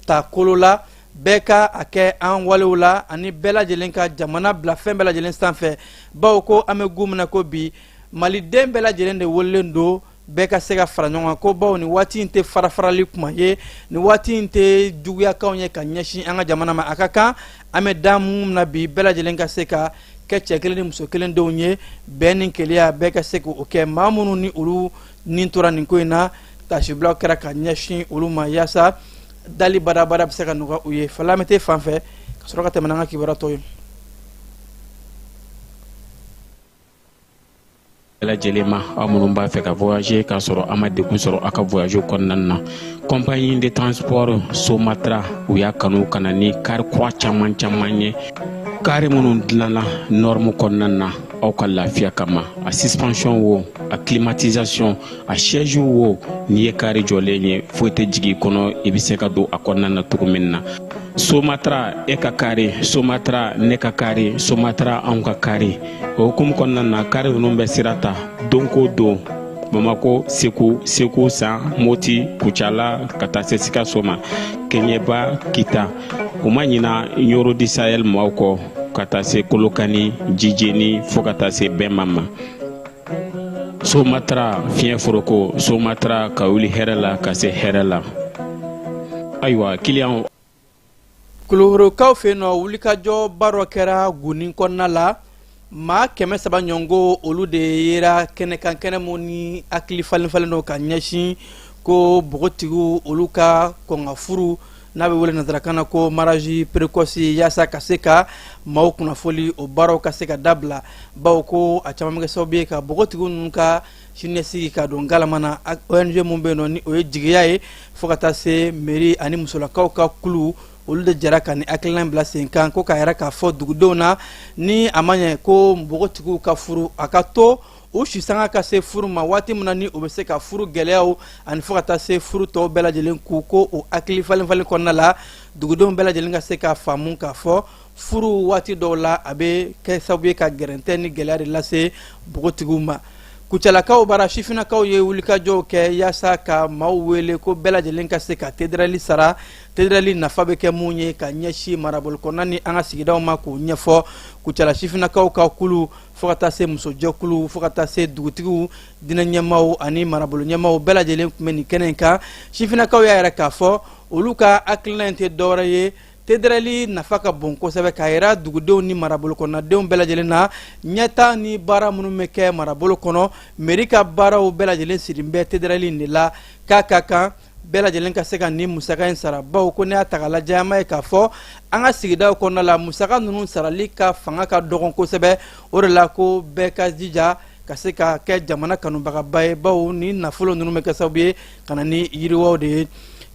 ta kolo la, bɛɛ ka a kɛ an walew la, ani bɛɛ lajɛlen ka jamana bila fɛn bɛɛ lajɛlen sanfɛ, bawo ko an bɛ gun min na ko bi, maliden bɛɛ lajɛlen de welelen don bɛɛ ka se ka fara ɲɔgɔn kan, ko bawo nin waati in tɛ farafarali kuma ye, nin waati in tɛ juguyakanw ye ka ɲɛsin an ka jamana ma. A ka kan an bɛ da mun na bi, bɛɛ lajɛlen ka se ka kɛ cɛ kelen ni muso kelen denw ye, bɛn ni kelenya, bɛɛ ka se k'o kɛ. Maa minnu ni olu ni tora nin ko in na, taasibilaw kɛra ka ɲɛsin olu ma, yaasa dali badabada bɛ se ka nɔgɔya u ye. Falamete fan fɛ ka sɔrɔ ka tɛmɛ n'an ka kibaruya tɔw ye. Bɛɛ lajɛlen ma, aw minnu b'a fɛ ka voyager k'a sɔrɔ a ma degun sɔrɔ aw ka voyage kɔnɔna na, compagnie de transport Somatra, u y'a kanu ka na ni kari kura caman caman ye, kari minnu dilanna norme kɔnɔna na aw ka lafiya kama. A suspension wo, a climatisation, a siège wo, n'i ye kari jɔlen ye, foyi tɛ jigin i kɔnɔ, i bɛ se ka don a kɔnɔna na cogo min na. Somatra, e ka kari Somatra, ne ka kari Somatra, anw ka kari. O hukumu kɔnɔna na, kari ninnu bɛ sira ta don ko don Bamako, Segu, Segu San, Moti, Kucala, ka taa se Sikaso ma, Keɲeba, Kita. U ma ɲina Ɲoro du Sahel maaw kɔ, ka taa se Kolokani, Jijeni, fo ka taa se Bɛnma ma. Somatra, fiɲɛ foroko Somatra, ka wuli hɛrɛ la ka se hɛrɛ la. Ayiwa, kiliyanw. Kulukorokaw fɛ yen nɔ, wulikajɔba dɔ kɛra Gunin kɔnɔna la. Maa 300 ɲɔgɔnko, olu de yera kɛnɛ kan, kɛnɛ mun ni hakili falen falen don ka ɲɛsin ko npogotigiw olu ka kɔn furu, n'a bɛ wele nansarakan na ko mariage précoce, yaasa ka se ka maaw kunnafoli, o baaraw ka se ka dabila, bawo ko a caman bɛ kɛ sababu ye ka npogotigiw ninnu ka siniɲɛsigi ka don galama na. ONG mun bɛ yen nɔ, ni o ye Jigiya ye, fo ka taa se mairie ani musolakaw ka kulu, olu de jɛra ka nin hakilina bila sen kan, ko k'a yɛrɛ k'a fɔ dugudenw na, ni a ma ɲɛ ko npogotigiw ka furu, a ka to u sisanga ka se furu ma waati min na ni u bɛ se ka furu gɛlɛyaw ani fo ka taa se furu tɔw bɛɛ lajɛlen ku. Ko o hakili falen falen kɔnɔna la, dugudenw bɛɛ lajɛlen ka se k'a faamu k'a fɔ furu waati dɔw la, a bɛ kɛ sababu ye ka gɛrɛntɛ ni gɛlɛya de lase npogotigiw ma. Kucalakaw bara, sifinnakaw ye wulikajɔw kɛ yaasa ka maaw wele ko bɛɛ lajɛlen ka se ka TDRL sara. TDRL nafa bɛ kɛ mun ye ka ɲɛsin marabolo kɔnɔna ni an ka sigidaw ma, k'o ɲɛfɔ. Kucala sifinnakaw ka kulu, fo ka taa se musojɛkulu, fo ka taa se dugutigiw, diinɛ ɲɛmaaw ani marabolo ɲɛmaaw bɛɛ lajɛlen tun bɛ nin kɛnɛ in kan. Sifinnakaw y'a yɛrɛ k'a fɔ olu ka hakilina in tɛ dɔwɛrɛ ye, TDRL nafa ka bon kosɛbɛ, k'a yira dugudenw ni marabolo kɔnɔnadenw bɛɛ lajɛlen na, ɲɛta ni baara minnu bɛ kɛ marabolo kɔnɔ, mairie ka baaraw bɛɛ lajɛlen sirin bɛ TDRL in de la, k'a ka kan bɛɛ lajɛlen ka se ka nin musaka in sara, bawo ko n'i y'a ta k'a lajɛ, an b'a ye k'a fɔ an ka sigidaw kɔnɔna la, musaka ninnu sarali ka fanga ka dɔgɔn kosɛbɛ. O de la ko bɛɛ ka jija ka se ka kɛ jamana kanubagaba ye, bawo ni nafolo ninnu bɛ kɛ sababu ye ka na ni yiriwaw de ye.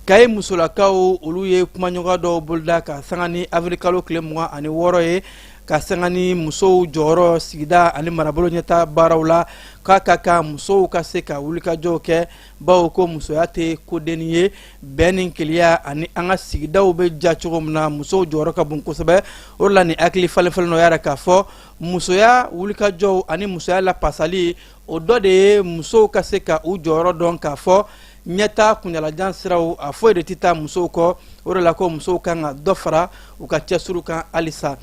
Kayi musolakaw, olu ye kumaɲɔgɔnya dɔw boloda ka sanga ni avril kalo tile 26 ye, ka sanga ni musow jɔyɔrɔ sigida ani marabolo ɲɛta baaraw la, k'a ka kan musow ka se ka wulikajɔw kɛ, bawo ko musoya tɛ kodenni ye. Bɛn ni kelenya ani an ka sigidaw bɛ ja cogo min na, musow jɔyɔrɔ ka bon kosɛbɛ. O de la nin hakili falen falen dɔ y'a yira k'a fɔ musoya wulikajɔw ani musoya lapasali, O dɔ de ye musow ka se ka u jɔyɔrɔ dɔn k'a fɔ ɲɛtaa kuntaalajan siraw a foyi de tɛ taa musow kɔ. O de la ko musow kan ka dɔ fara u ka cɛsiriw kan halisa.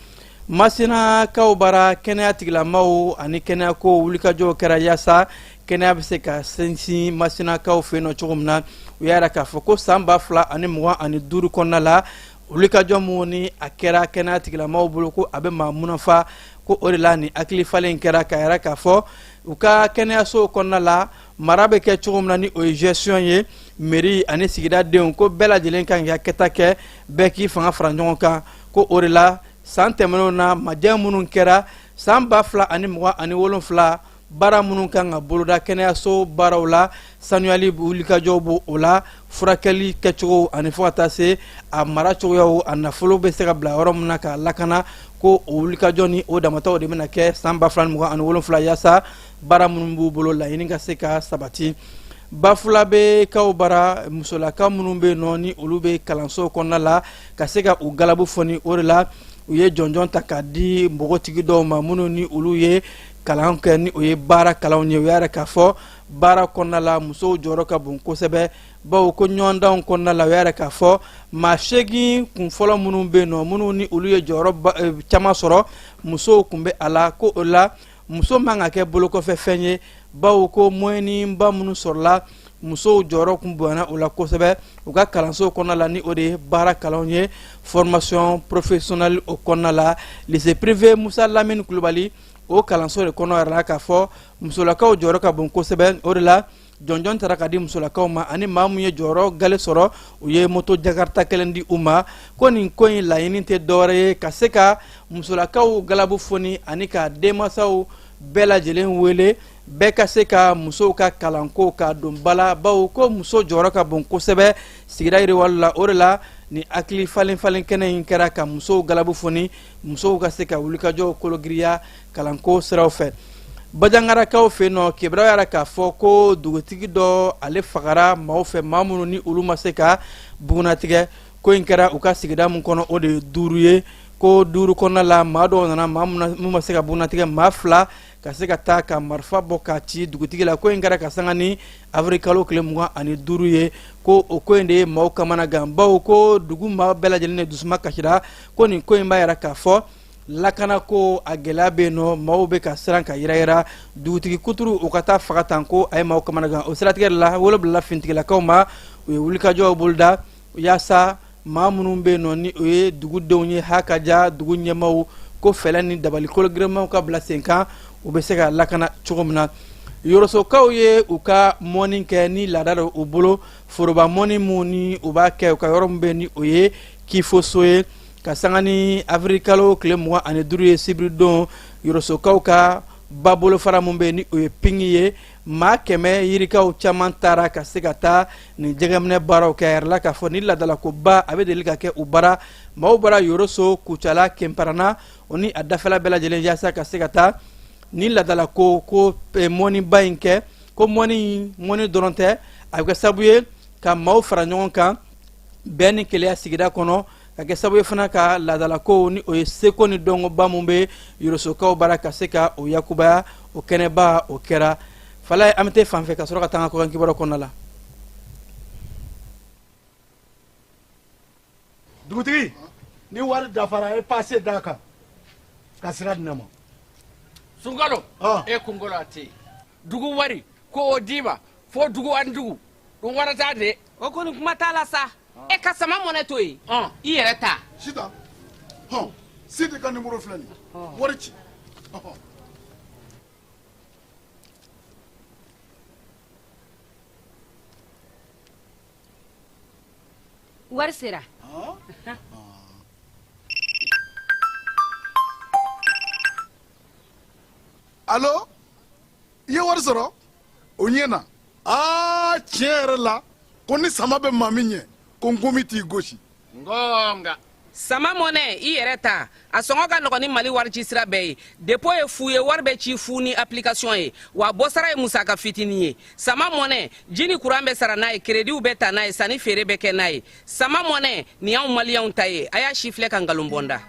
Masinakaw bara, kɛnɛya tigilamaw ani kɛnɛyako wulikajɔw kɛra yaasa kɛnɛya bɛ se ka sinsin Masinakaw fɛ yen nɔ cogo min na. U y'a yira k'a fɔ ko san 2025 kɔnɔna la, wulikajɔ minnu ni a kɛra kɛnɛya tigilamaw bolo, ko a bɛ maa munafa. Ko o de la ni hakili falen kɛra k'a yira k'a fɔ u ka kɛnɛyasow kɔnɔna la, mara bɛ kɛ cogo min na, ni o ye gestion ye, mairie ani sigida denw, ko bɛɛ lajɛlen kan k'i ka kɛta kɛ, bɛɛ k'i fanga fara ɲɔgɔn kan. Ko o de la san tɛmɛnenw na, majɛ minnu kɛra san 2027, baara minnu kan ka boloda kɛnɛyaso baaraw la, sanuyali wulikajɔw b'o o la, furakɛli kɛcogo ani fo ka taa se a mara cogoyaw, a nafolo bɛ se ka bila yɔrɔ min na k'a lakana, ko o wulikajɔ ni o damataw de bɛna kɛ san 2027, yaasa baara minnu b'u bolo, laɲini ka se ka sabati. Bafulabekaw bara, musolaka minnu bɛ yen nɔ, ni olu bɛ kalanso kɔnɔna la, ka se ka u galabu foni, o de la u ye jɔnjɔn ta k'a di npogotigi dɔw ma minnu ni olu ye kalan kɛ, ni o ye baara kalanw ye. U y'a yira k'a fɔ baara kɔnɔna la, musow jɔyɔrɔ ka bon kosɛbɛ, bawo ko ɲɔgɔndanw kɔnɔna la, u y'a yira k'a fɔ maa 8 kun fɔlɔ minnu bɛ yen nɔ, minnu ni olu ye jɔyɔrɔ caman sɔrɔ, musow kun bɛ a la. Ko o la muso man ka kɛ bolokɔfɛ fɛn ye, bawo ko moyenneba minnu sɔrɔla, musow jɔyɔrɔ kun bonyana o la kosɛbɛ u ka kalanso kɔnɔna la, ni o de ye baara kalanw ye, formation professionnelle o kɔnɔna la. Lycée privé Musa Lamini Kulubali, o kalanso de kɔnɔ yɛrɛ la k'a fɔ musolakaw jɔyɔrɔ ka bon kosɛbɛ. O de la jɔnjɔn tara ka di musolakaw ma, ani maa mun ye jɔyɔrɔ gale sɔrɔ, u ye moto jakarta kelen di u ma. Ko nin ko in laɲini tɛ dɔwɛrɛ ye ka se ka musolakaw galabu foni ani ka denmansaw bɛɛ lajɛlen wele, bɛɛ ka se ka musow ka kalanko ka don ba la, bawo ko muso jɔyɔrɔ ka bon kosɛbɛ sigida yiriwali la. O de la ni hakili falen falen kɛnɛ in kɛra ka musow galabu foni, musow ka se ka wulikajɔw kologiriya kalanko siraw fɛ. Bajangarakaw fɛ yen nɔ, kibaruya y'a yira k'a fɔ ko dugutigi dɔ, ale fagara maaw fɛ, maa minnu ni olu ma se ka bugunnatigɛ. Ko in kɛra u ka sigida min kɔnɔ, o de ye 5 ye. Ko 5 kɔnɔna la, maa dɔw nana, maa minnu ma se ka bugunnatigɛ, maa 2 ka se ka taa ka marifa bɔ k'a ci dugutigi la. Ko in kɛra ka sanga ni avril kalo tile 25 ye. Ko o ko in de ye maaw kamana gan, bawo ko dugu maa bɛɛ lajɛlen de dusuma kasira. Ko nin ko in b'a yira k'a fɔ lakanako a gɛlɛya bɛ yen nɔ, maaw bɛ ka siran ka yɛrɛyɛrɛ. Dugutigi kuturu, u ka taa faga tan, ko a ye maaw kamana gan. O siratigɛ de la, wele bilala finitigilakaw ma, u ye wulikajɔw boloda yaasa maa minnu bɛ yen nɔ, ni o ye dugudenw ye, ha ka ja dugu ɲɛmaaw, ko fɛɛrɛ ni dabali kologirimanw ka bila sen kan, u bɛ se ka lakana cogo min na. Yorosokaw ye u ka mɔni kɛ ni laada dɔ u bolo, foroba mɔni min ni u b'a kɛ u ka yɔrɔ min bɛ, ni o ye Kifoso ye, ka sanga ni avril kalo tile 25 ye, sibiridon. Yorosokaw ka ba bolofara min bɛ, ni o ye Pingi ye, maa 100 yirikaw caman taara ka se ka taa nin jɛgɛminɛ baaraw kɛ. A yɛrɛ la k'a fɔ ni laadalakoba a bɛ deli ka kɛ u bara. Maaw bɔra Yoroso, Kucala, Kenparana, o ni a dafɛla bɛɛ lajɛlen, yaasa ka se ka taa ni laadalako ko mɔniba in kɛ. Ko mɔni mɔni dɔrɔn tɛ, a bɛ kɛ sababu ye ka maaw fara ɲɔgɔn kan, bɛn ni kelenya sigida kɔnɔ, ka kɛ sababu ye fana ka laadalakow, ni o ye seko ni dɔnkoba min bɛ Yorosokaw bara, ka se ka o yakubaya. O kɛnɛba o kɛra fala ye. An bɛ taa fanfɛ ka sɔrɔ ka taa an ka kɔkan kibaru kɔnɔna la. Dugutigi, ni wari dafara, e pase d'a kan ka sira di ne ma. Sunkalo, e kunkolo a tɛ dugu wari ko o d'i ma fo dugu ani dugu ɗum warata de. O kɔni kuma t'a la sa. E ka Sama Mɔnɛ to yen, i yɛrɛ ta. Sitan, hɔn, Sidi ka nimoro filɛ nin ye, wari ci. Wari sera. Alo, i ye wari sɔrɔ? O ɲɛna. Aa, tiɲɛ yɛrɛ la, ko ni sama bɛ maa min ɲɛ, ko nkomi t'i gosi. Ngonga. Sama Mɔnɛ, i yɛrɛ ta, a sɔngɔ ka nɔgɔn ni Mali wari ci sira bɛɛ ye. Dépôt ye fu ye, wari bɛ ci fu ni application ye, wa bɔsara ye musaka fitinin ye. Sama Mɔnɛ, ji ni kuran bɛ sara n'a ye, kerediw bɛ ta n'a ye, sanni feere bɛ kɛ n'a ye. Sama Mɔnɛ nin y'anw Maliyɛnw ta ye. A y'a si filɛ ka nkalon bɔ n da.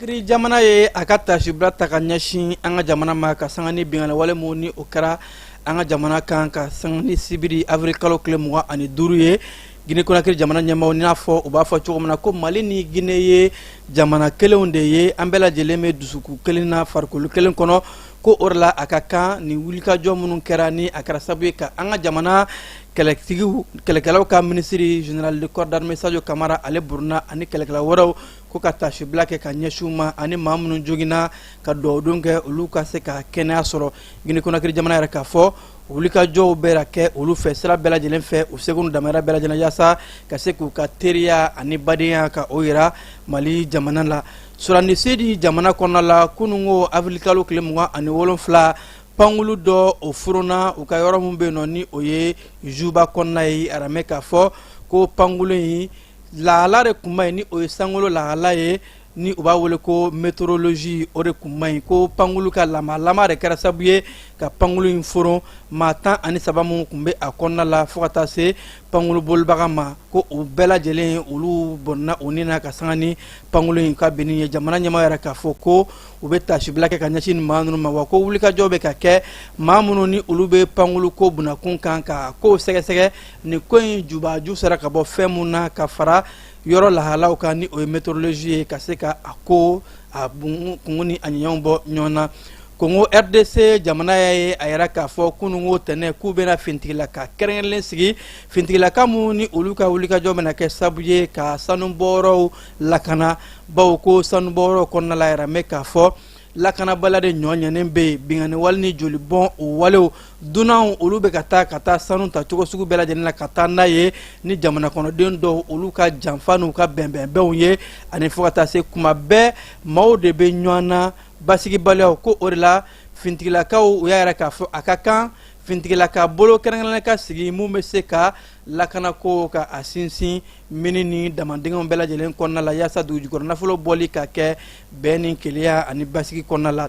Konakiri jamana ye a ka tasibila ta ka ɲɛsin an ka jamana ma ka sanga ni binkanni wale mun ni o kɛra an ka jamana kan ka sanga ni sibiri avril kalo tile 25 ye. Gine Konakiri jamana ɲɛmaaw n'a fɔ u b'a fɔ cogo min na ko Mali ni Gine ye jamana kelenw de ye, an bɛɛ lajɛlen bɛ dusukun kelen na, farikolo kelen kɔnɔ, ko o de la a ka kan ni wulikajɔ minnu kɛra ni a kɛra sababu ye ka an ka jamana kɛlɛtigiw kɛlɛkɛlaw ka minisiri général de corps d'armée Sadio Kamara ale buruna ani kɛlɛkɛla wɛrɛw, ko ka tasibila kɛ ka ɲɛsin u ma, ani maa minnu joginna ka dugawudon kɛ olu ka se ka kɛnɛya sɔrɔ. Gine Konakiri jamana yɛrɛ k'a fɔ wulikajɔw bɛ kɛ olu fɛ sira bɛɛ lajɛlen fɛ, u seko n'u damayira bɛɛ lajɛlen, yaasa ka se k'u ka teriya ani badenya ka o yira Mali jamana la. Sudan du Sud jamana kɔnɔna la, kununko avril kalo tile 27, pankulu dɔ o foronna u ka yɔrɔ min bɛ yen nɔ ni o ye Juba kɔnɔna ye. Aramɛ k'a fɔ ko pankulu in lahala de kun man ɲi, ni o ye sankolo lahala ye ni u b'a wele ko météorologie, o de kun man ɲi, ko pankulu ka lamalama de kɛra sababu ye ka pankulu in foron. Maa 13 minnu tun bɛ a kɔnɔna la fo ka taa se pankulu bolibaga ma, ko u bɛɛ lajɛlen olu bɔnna u ni na ka sanga ni pankulu in ka binni ye. Jamana ɲɛmaa yɛrɛ k'a fɔ ko u bɛ tasibila kɛ ka ɲɛsin nin maa ninnu ma, wa ko wulikajɔ bɛ ka kɛ maa minnu ni olu bɛ pankulu ko bunakun kan ka kow sɛgɛsɛgɛ, nin ko in jubaju sera ka bɔ fɛn mun na ka fara yɔrɔ lahalaw kan ni o ye météorologie ye, ka se ka a ko a kungo ni a ɲɛɲɛw bɔ ɲɔgɔn na. Kongo RDC jamana y'a ye a yɛrɛ k'a fɔ kununko tɛnɛ k'u bɛna finitigilaka kɛrɛnkɛrɛnlen sigi, finitigilaka minnu ni olu ka wulikajɔ bɛna kɛ sababu ye ka sanubɔyɔrɔw lakana, bawo ko sanubɔyɔrɔw kɔnɔna la yɛrɛ mɛ k'a fɔ lakanabaliya de ɲɔ ɲɛnen bɛ yen, binkanni wale ni jolibɔn o walew, dunanw olu bɛ ka taa sanu ta cogo sugu bɛɛ lajɛlen na ka taa n'a ye ni jamana kɔnɔden dɔw olu ka janfa n'u ka bɛnbɛnbɛnw ye, ani fo ka taa se kuma bɛɛ maaw de bɛ ɲɔgɔn na basigibaliyaw. Ko o de la finitigilakaw u y'a yɛrɛ k'a fɔ a ka kan finitigilaka bolo kɛrɛnkɛrɛnnen ka sigi mun bɛ se ka lakanako ka a sinsin mini ni damandingɛw bɛɛ lajɛlen kɔnɔna la, yaasa dugujukɔrɔ nafolo bɔli ka kɛ bɛn ni kelenya ani basigi kɔnɔna la.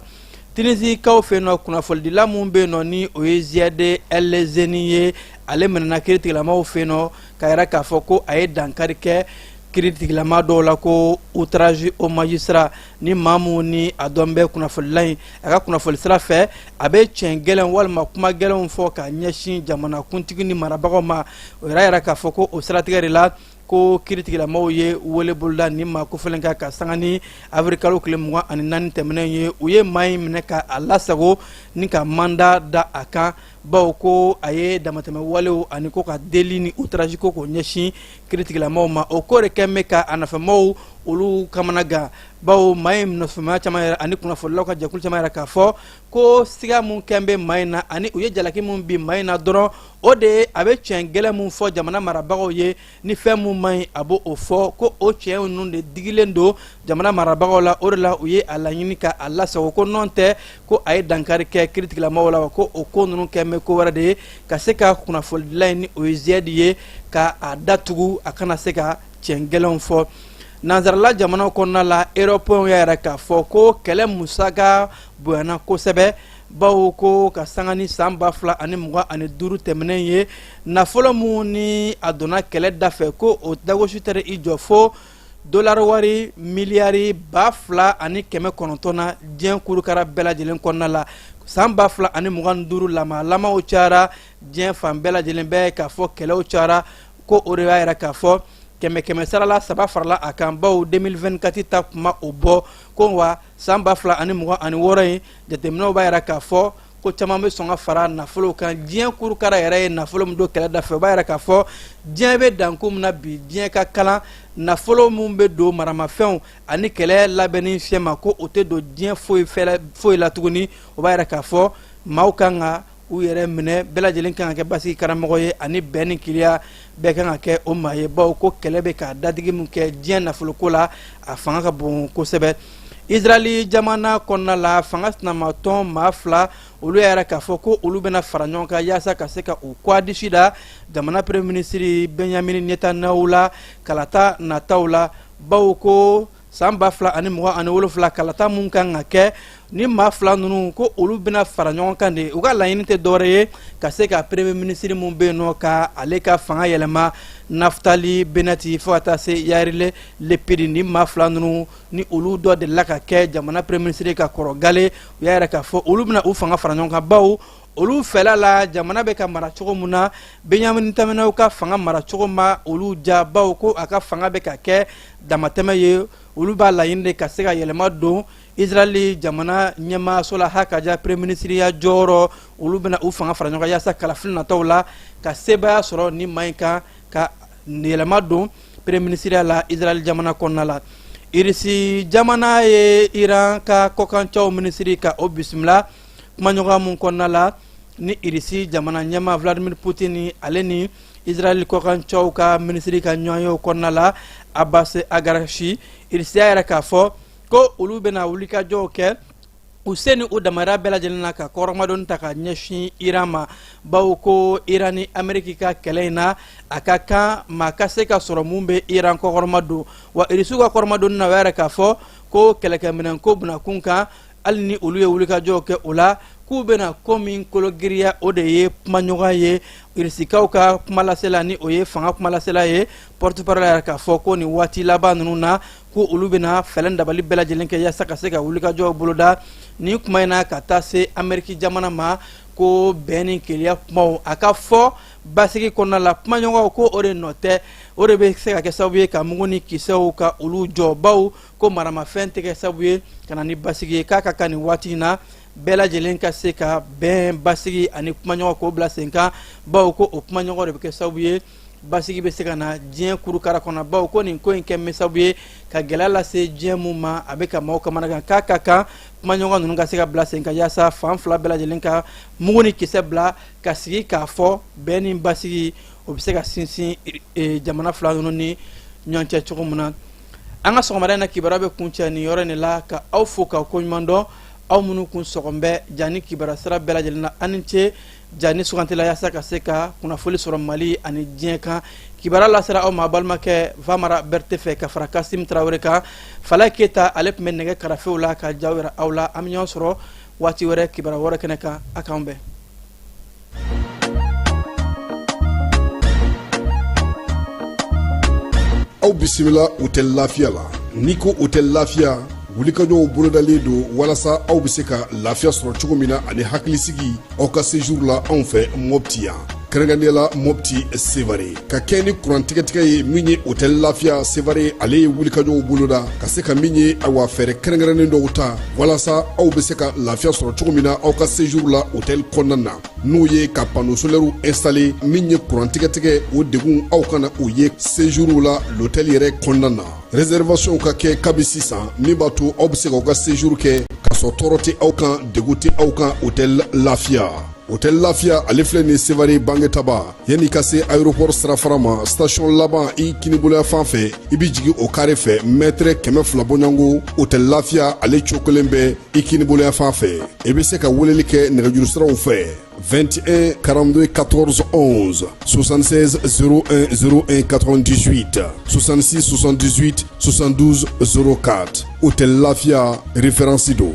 Tunisikaw fɛ yen nɔ, kunnafonidila mun bɛ yen nɔ ni o ye Ziad El Zeni ye, ale minɛna kiiritigilamaw fɛ yen nɔ ka yɛrɛ k'a fɔ ko a ye dankari kɛ kiiritigilama dɔw la, ko outrage au magistrat. Ni maa mun ni a dɔn bɛ kunnafonila in a ka kunnafoni sira fɛ, a bɛ tiɲɛ gɛlɛn walima kuma gɛlɛnw fɔ ka ɲɛsin jamana kuntigi ni marabagaw ma, o yɛrɛ k'a fɔ ko o siratigɛ de la ko kiiritigilamaw ye wele boloda ni maa kofɔlen kan ka sanga ni avril kalo tile 24 tɛmɛnen ye. U ye maa in minɛ ka a lasago ni ka mandat da a kan, bawo ko a ye damatɛmɛ walew ani ko ka deli ni outrage ko k'o ɲɛsin kiiritigilamaw ma. O ko de kɛn bɛ ka a nɔfɛmaw olu kamana gan, bawo maa in nɔfɛmaa caman yɛrɛ ani kunnafonilaw ka jɛkulu caman yɛrɛ k'a fɔ ko siga mun kɛn bɛ maa in na ani u ye jalaki mun bin maa in na dɔrɔn, o de ye a bɛ tiɲɛ gɛlɛn mun fɔ jamana marabagaw ye, ni fɛn mun man ɲi a b'o o fɔ, ko o tiɲɛ ninnu de digilen don jamana marabagaw la. O de la u ye a laɲini ka a lasago, ko nɔn tɛ ko a ye dankari kɛ kiiritigilamaw la, wa ko o ko ninnu kɛn bɛ ko wɛrɛ de ye ka se ka kunnafonidila in ni o ye Ziyadi ye ka a datugu, a kana se ka tiɲɛ gɛlɛnw fɔ. Nansarala jamanaw kɔnɔna la, européenw y'a yɛrɛ k'a fɔ ko kɛlɛ musaka bonyana kosɛbɛ, bawo ko ka sanga ni san 2025 tɛmɛnen ye, nafolo mun ni a donna kɛlɛ da fɛ, ko o dagosi tɛ i jɔ fo dolari wari miliyari 2900 na diɲɛ kurukara bɛɛ lajɛlen kɔnɔna la. San 2025 lamalamaw cayara diɲɛ fan bɛɛ lajɛlen bɛɛ k'a fɔ kɛlɛw cayara, ko o de y'a yɛrɛ k'a fɔ kɛmɛ kɛmɛ sarala saba farala a kan, bawo 2024 ta kuma o bɔ ko wa san 2026 in jateminɛw b'a yira k'a fɔ ko caman bɛ sɔn ka fara nafolo kan. Diɲɛ kurukara yɛrɛ ye nafolo min don kɛlɛ da fɛ, o b'a yira k'a fɔ diɲɛ bɛ danko min na bi, diɲɛ ka kalan nafolo min bɛ don maramafɛnw ani kɛlɛ labɛnni fiyɛ ma, ko o tɛ don diɲɛ foyi fɛlɛ foyi la tuguni. O b'a yira k'a fɔ maaw kan ka u yɛrɛ minɛ, bɛɛ lajɛlen kan ka kɛ basigi karamɔgɔ ye ani bɛn ni kiliya bɛɛ kan ka kɛ o maa ye, bawo ko kɛlɛ bɛ ka dadigi min kɛ diɲɛ nafoloko la, a fanga ka bon kosɛbɛ. Israɛli jamana kɔnɔna la, fanga sinamatɔn maa fila olu y'a yira k'a fɔ ko olu bɛna fara ɲɔgɔn kan yaasa ka se ka u kɔdisi da jamana premier ministre Benjamin Netanyahu la kalata nataw la, bawo ko San 2027, kalata mun kan ka kɛ, ni maa fila ninnu ko olu bɛna fara ɲɔgɔn kan de. U ka laɲini tɛ dɔwɛrɛ ye ka se ka premier ministre mun bɛ yen nɔ, ka ale ka fanga yɛlɛma, Naftali Bennett, fo ka taa se Yair Lapid. Ni maa fila ninnu, ni olu dɔ delila ka kɛ jamana premier ministre ka kɔrɔ gale, u y'a yɛrɛ k'a fɔ olu bɛna u fanga fara ɲɔgɔn kan, bawo olu fɛla la, jamana bɛ ka mara cogo mun na, Benjamin Netanyahu ka fanga mara cogo ma olu ja, bawo ko a ka fanga bɛ ka kɛ damatɛmɛ ye. Olu b'a laɲini de ka se ka yɛlɛma don Israɛl jamana ɲɛmaaso la, ha ka ja premier ministre ya jɔyɔrɔ. Olu bɛna u fanga fara ɲɔgɔn kan yaasa kalafili nataw la ka sebaaya sɔrɔ ni maa in kan, ka yɛlɛma don premier ministre ya la Israɛl jamana kɔnɔna la. Irisi jamana ye Iran ka kɔkancɛw minisiri ka o bisimila. Kumaɲɔgɔnya mun kɔnɔna la ni Irisi jamana ɲɛmaa Vladimir Putin, ale ni Israɛl kɔkancɛw ka minisiri ka ɲɔgɔnyew kɔnɔna la, Abbas Araghchi, Irisi y'a yɛrɛ k'a fɔ ko olu bɛna wulikajɔw kɛ u se ni u damara bɛɛ lajɛlen na ka kɔrɔmadɔni ta ka ɲɛsin Iran ma, bawo ko Iran ni Ameriki ka kɛlɛ in na, a ka kan maa ka se ka sɔrɔ mun bɛ Iran kɔkɔrɔma don. Wa Irisiw ka kɔrɔmadonni na, o y'a yɛrɛ k'a fɔ ko kɛlɛkɛminɛnko bunakun kan, hali ni olu ye wulikajɔw kɛ o la, k'u bɛna ko min kologiriya, o de ye kumaɲɔgɔn ye. Irisikaw ka kumalasela, ni o ye fanga kumalasela ye, porte-parole yɛrɛ k'a fɔ ko nin waati laban ninnu na, ko olu bɛna fɛɛrɛ dabali bɛɛ lajɛlen kɛ yaasa ka se ka wulikajɔw boloda nin kuma in na ka taa se Ameriki jamana ma, ko bɛn ni kelenya kumaw a ka fɔ basigi kɔnɔna la, kumaɲɔgɔnw ko o de nɔ tɛ, o de bɛ se ka kɛ sababu ye ka mugu ni kisɛw ka olu jɔ, baw ko maramafɛn tɛ kɛ sababu ye ka na ni basigi ye. K'a ka kan nin waati in na, bɛɛ lajɛlen ka se ka bɛn, basigi ani kumaɲɔgɔn k'o bila sen kan, bawo ko o kumaɲɔgɔn de bɛ kɛ sababu ye basigi bɛ se ka na diɲɛ kurukara kɔnɔ, bawo ko nin ko in kɛ bɛ sababu ye ka gɛlɛya lase diɲɛ mun ma, a bɛ ka maaw kamana gan. K'a ka kan kumaɲɔgɔn ninnu ka se ka bila sen kan yaasa fan fila bɛɛ lajɛlen ka mugu ni kisɛ bila ka sigi k'a fɔ bɛn ni basigi, o bɛ se ka sinsin jamana fila ninnu ni ɲɔgɔn cɛ cogo min na. An ka sɔgɔmada in na kibaruya bɛ kuncɛ nin yɔrɔ in de la, ka aw fo ka koɲuman dɔn, aw minnu kun sɔgɔn bɛ Jani kibaruya sira bɛɛ lajɛlen na. Aw ni ce Jani sugantila yaasa ka se ka kunnafoli sɔrɔ Mali ani diɲɛ kan. Kibaruya lasera aw ma balimakɛ Vamara Berete fɛ ka fara Kasim Tarawele kan. Falaye Keyita, ale tun bɛ nɛgɛ karafew la ka jaw yira aw la. An bɛ ɲɔgɔn sɔrɔ waati wɛrɛ, kibaruya wɛrɛ kɛnɛ kan. A k'an bɛn. Aw bisimila Hôtel Lafiya la. N'i ko Hôtel Lafiya, wulikajɔw bolodalen don walasa aw bɛ se ka lafiya sɔrɔ cogo min na ani hakilisigi aw ka séjour la anw fɛ Mɔpti yan, kɛrɛnkɛrɛnnenya la Mɔpti Sevare, ka kɛ ni kuran tigɛtigɛ ye. Min ye Hôtel Lafiya Sevare, ale ye wulikajɔw boloda ka se ka min ye, ayiwa, fɛɛrɛ kɛrɛnkɛrɛnnen dɔw ta walasa aw bɛ se ka lafiya sɔrɔ cogo min na aw ka séjour la hôtel kɔnɔna na, n'o ye ka panneau solaire installé. Min ye kuran tigɛtigɛ, o degun aw kana o ye séjour la l'hôtel yɛrɛ kɔnɔna na. Réservation ka kɛ kabi sisan, min b'a to aw bɛ se k'aw ka séjour kɛ ka sɔrɔ tɔɔrɔ tɛ aw kan, degun tɛ aw kan. Hôtel Lafiya, Hôtel Lafiya, ale filɛ nin Sevare Bangetaba, yanni ka se aéroport sirafara ma, station laban i kiniboloya fan fɛ, i bɛ jigin o carré fɛ, mètre 200 bɔɲɔgɔnko, Hôtel Lafiya ale cogo kelen bɛ i kiniboloya fan fɛ. I bɛ se ka weleli kɛ nɛgɛjuru siraw fɛ: 21 42 14 11, 76 01 01 98, 66 78 72 04. Hôtel Lafia, référence don.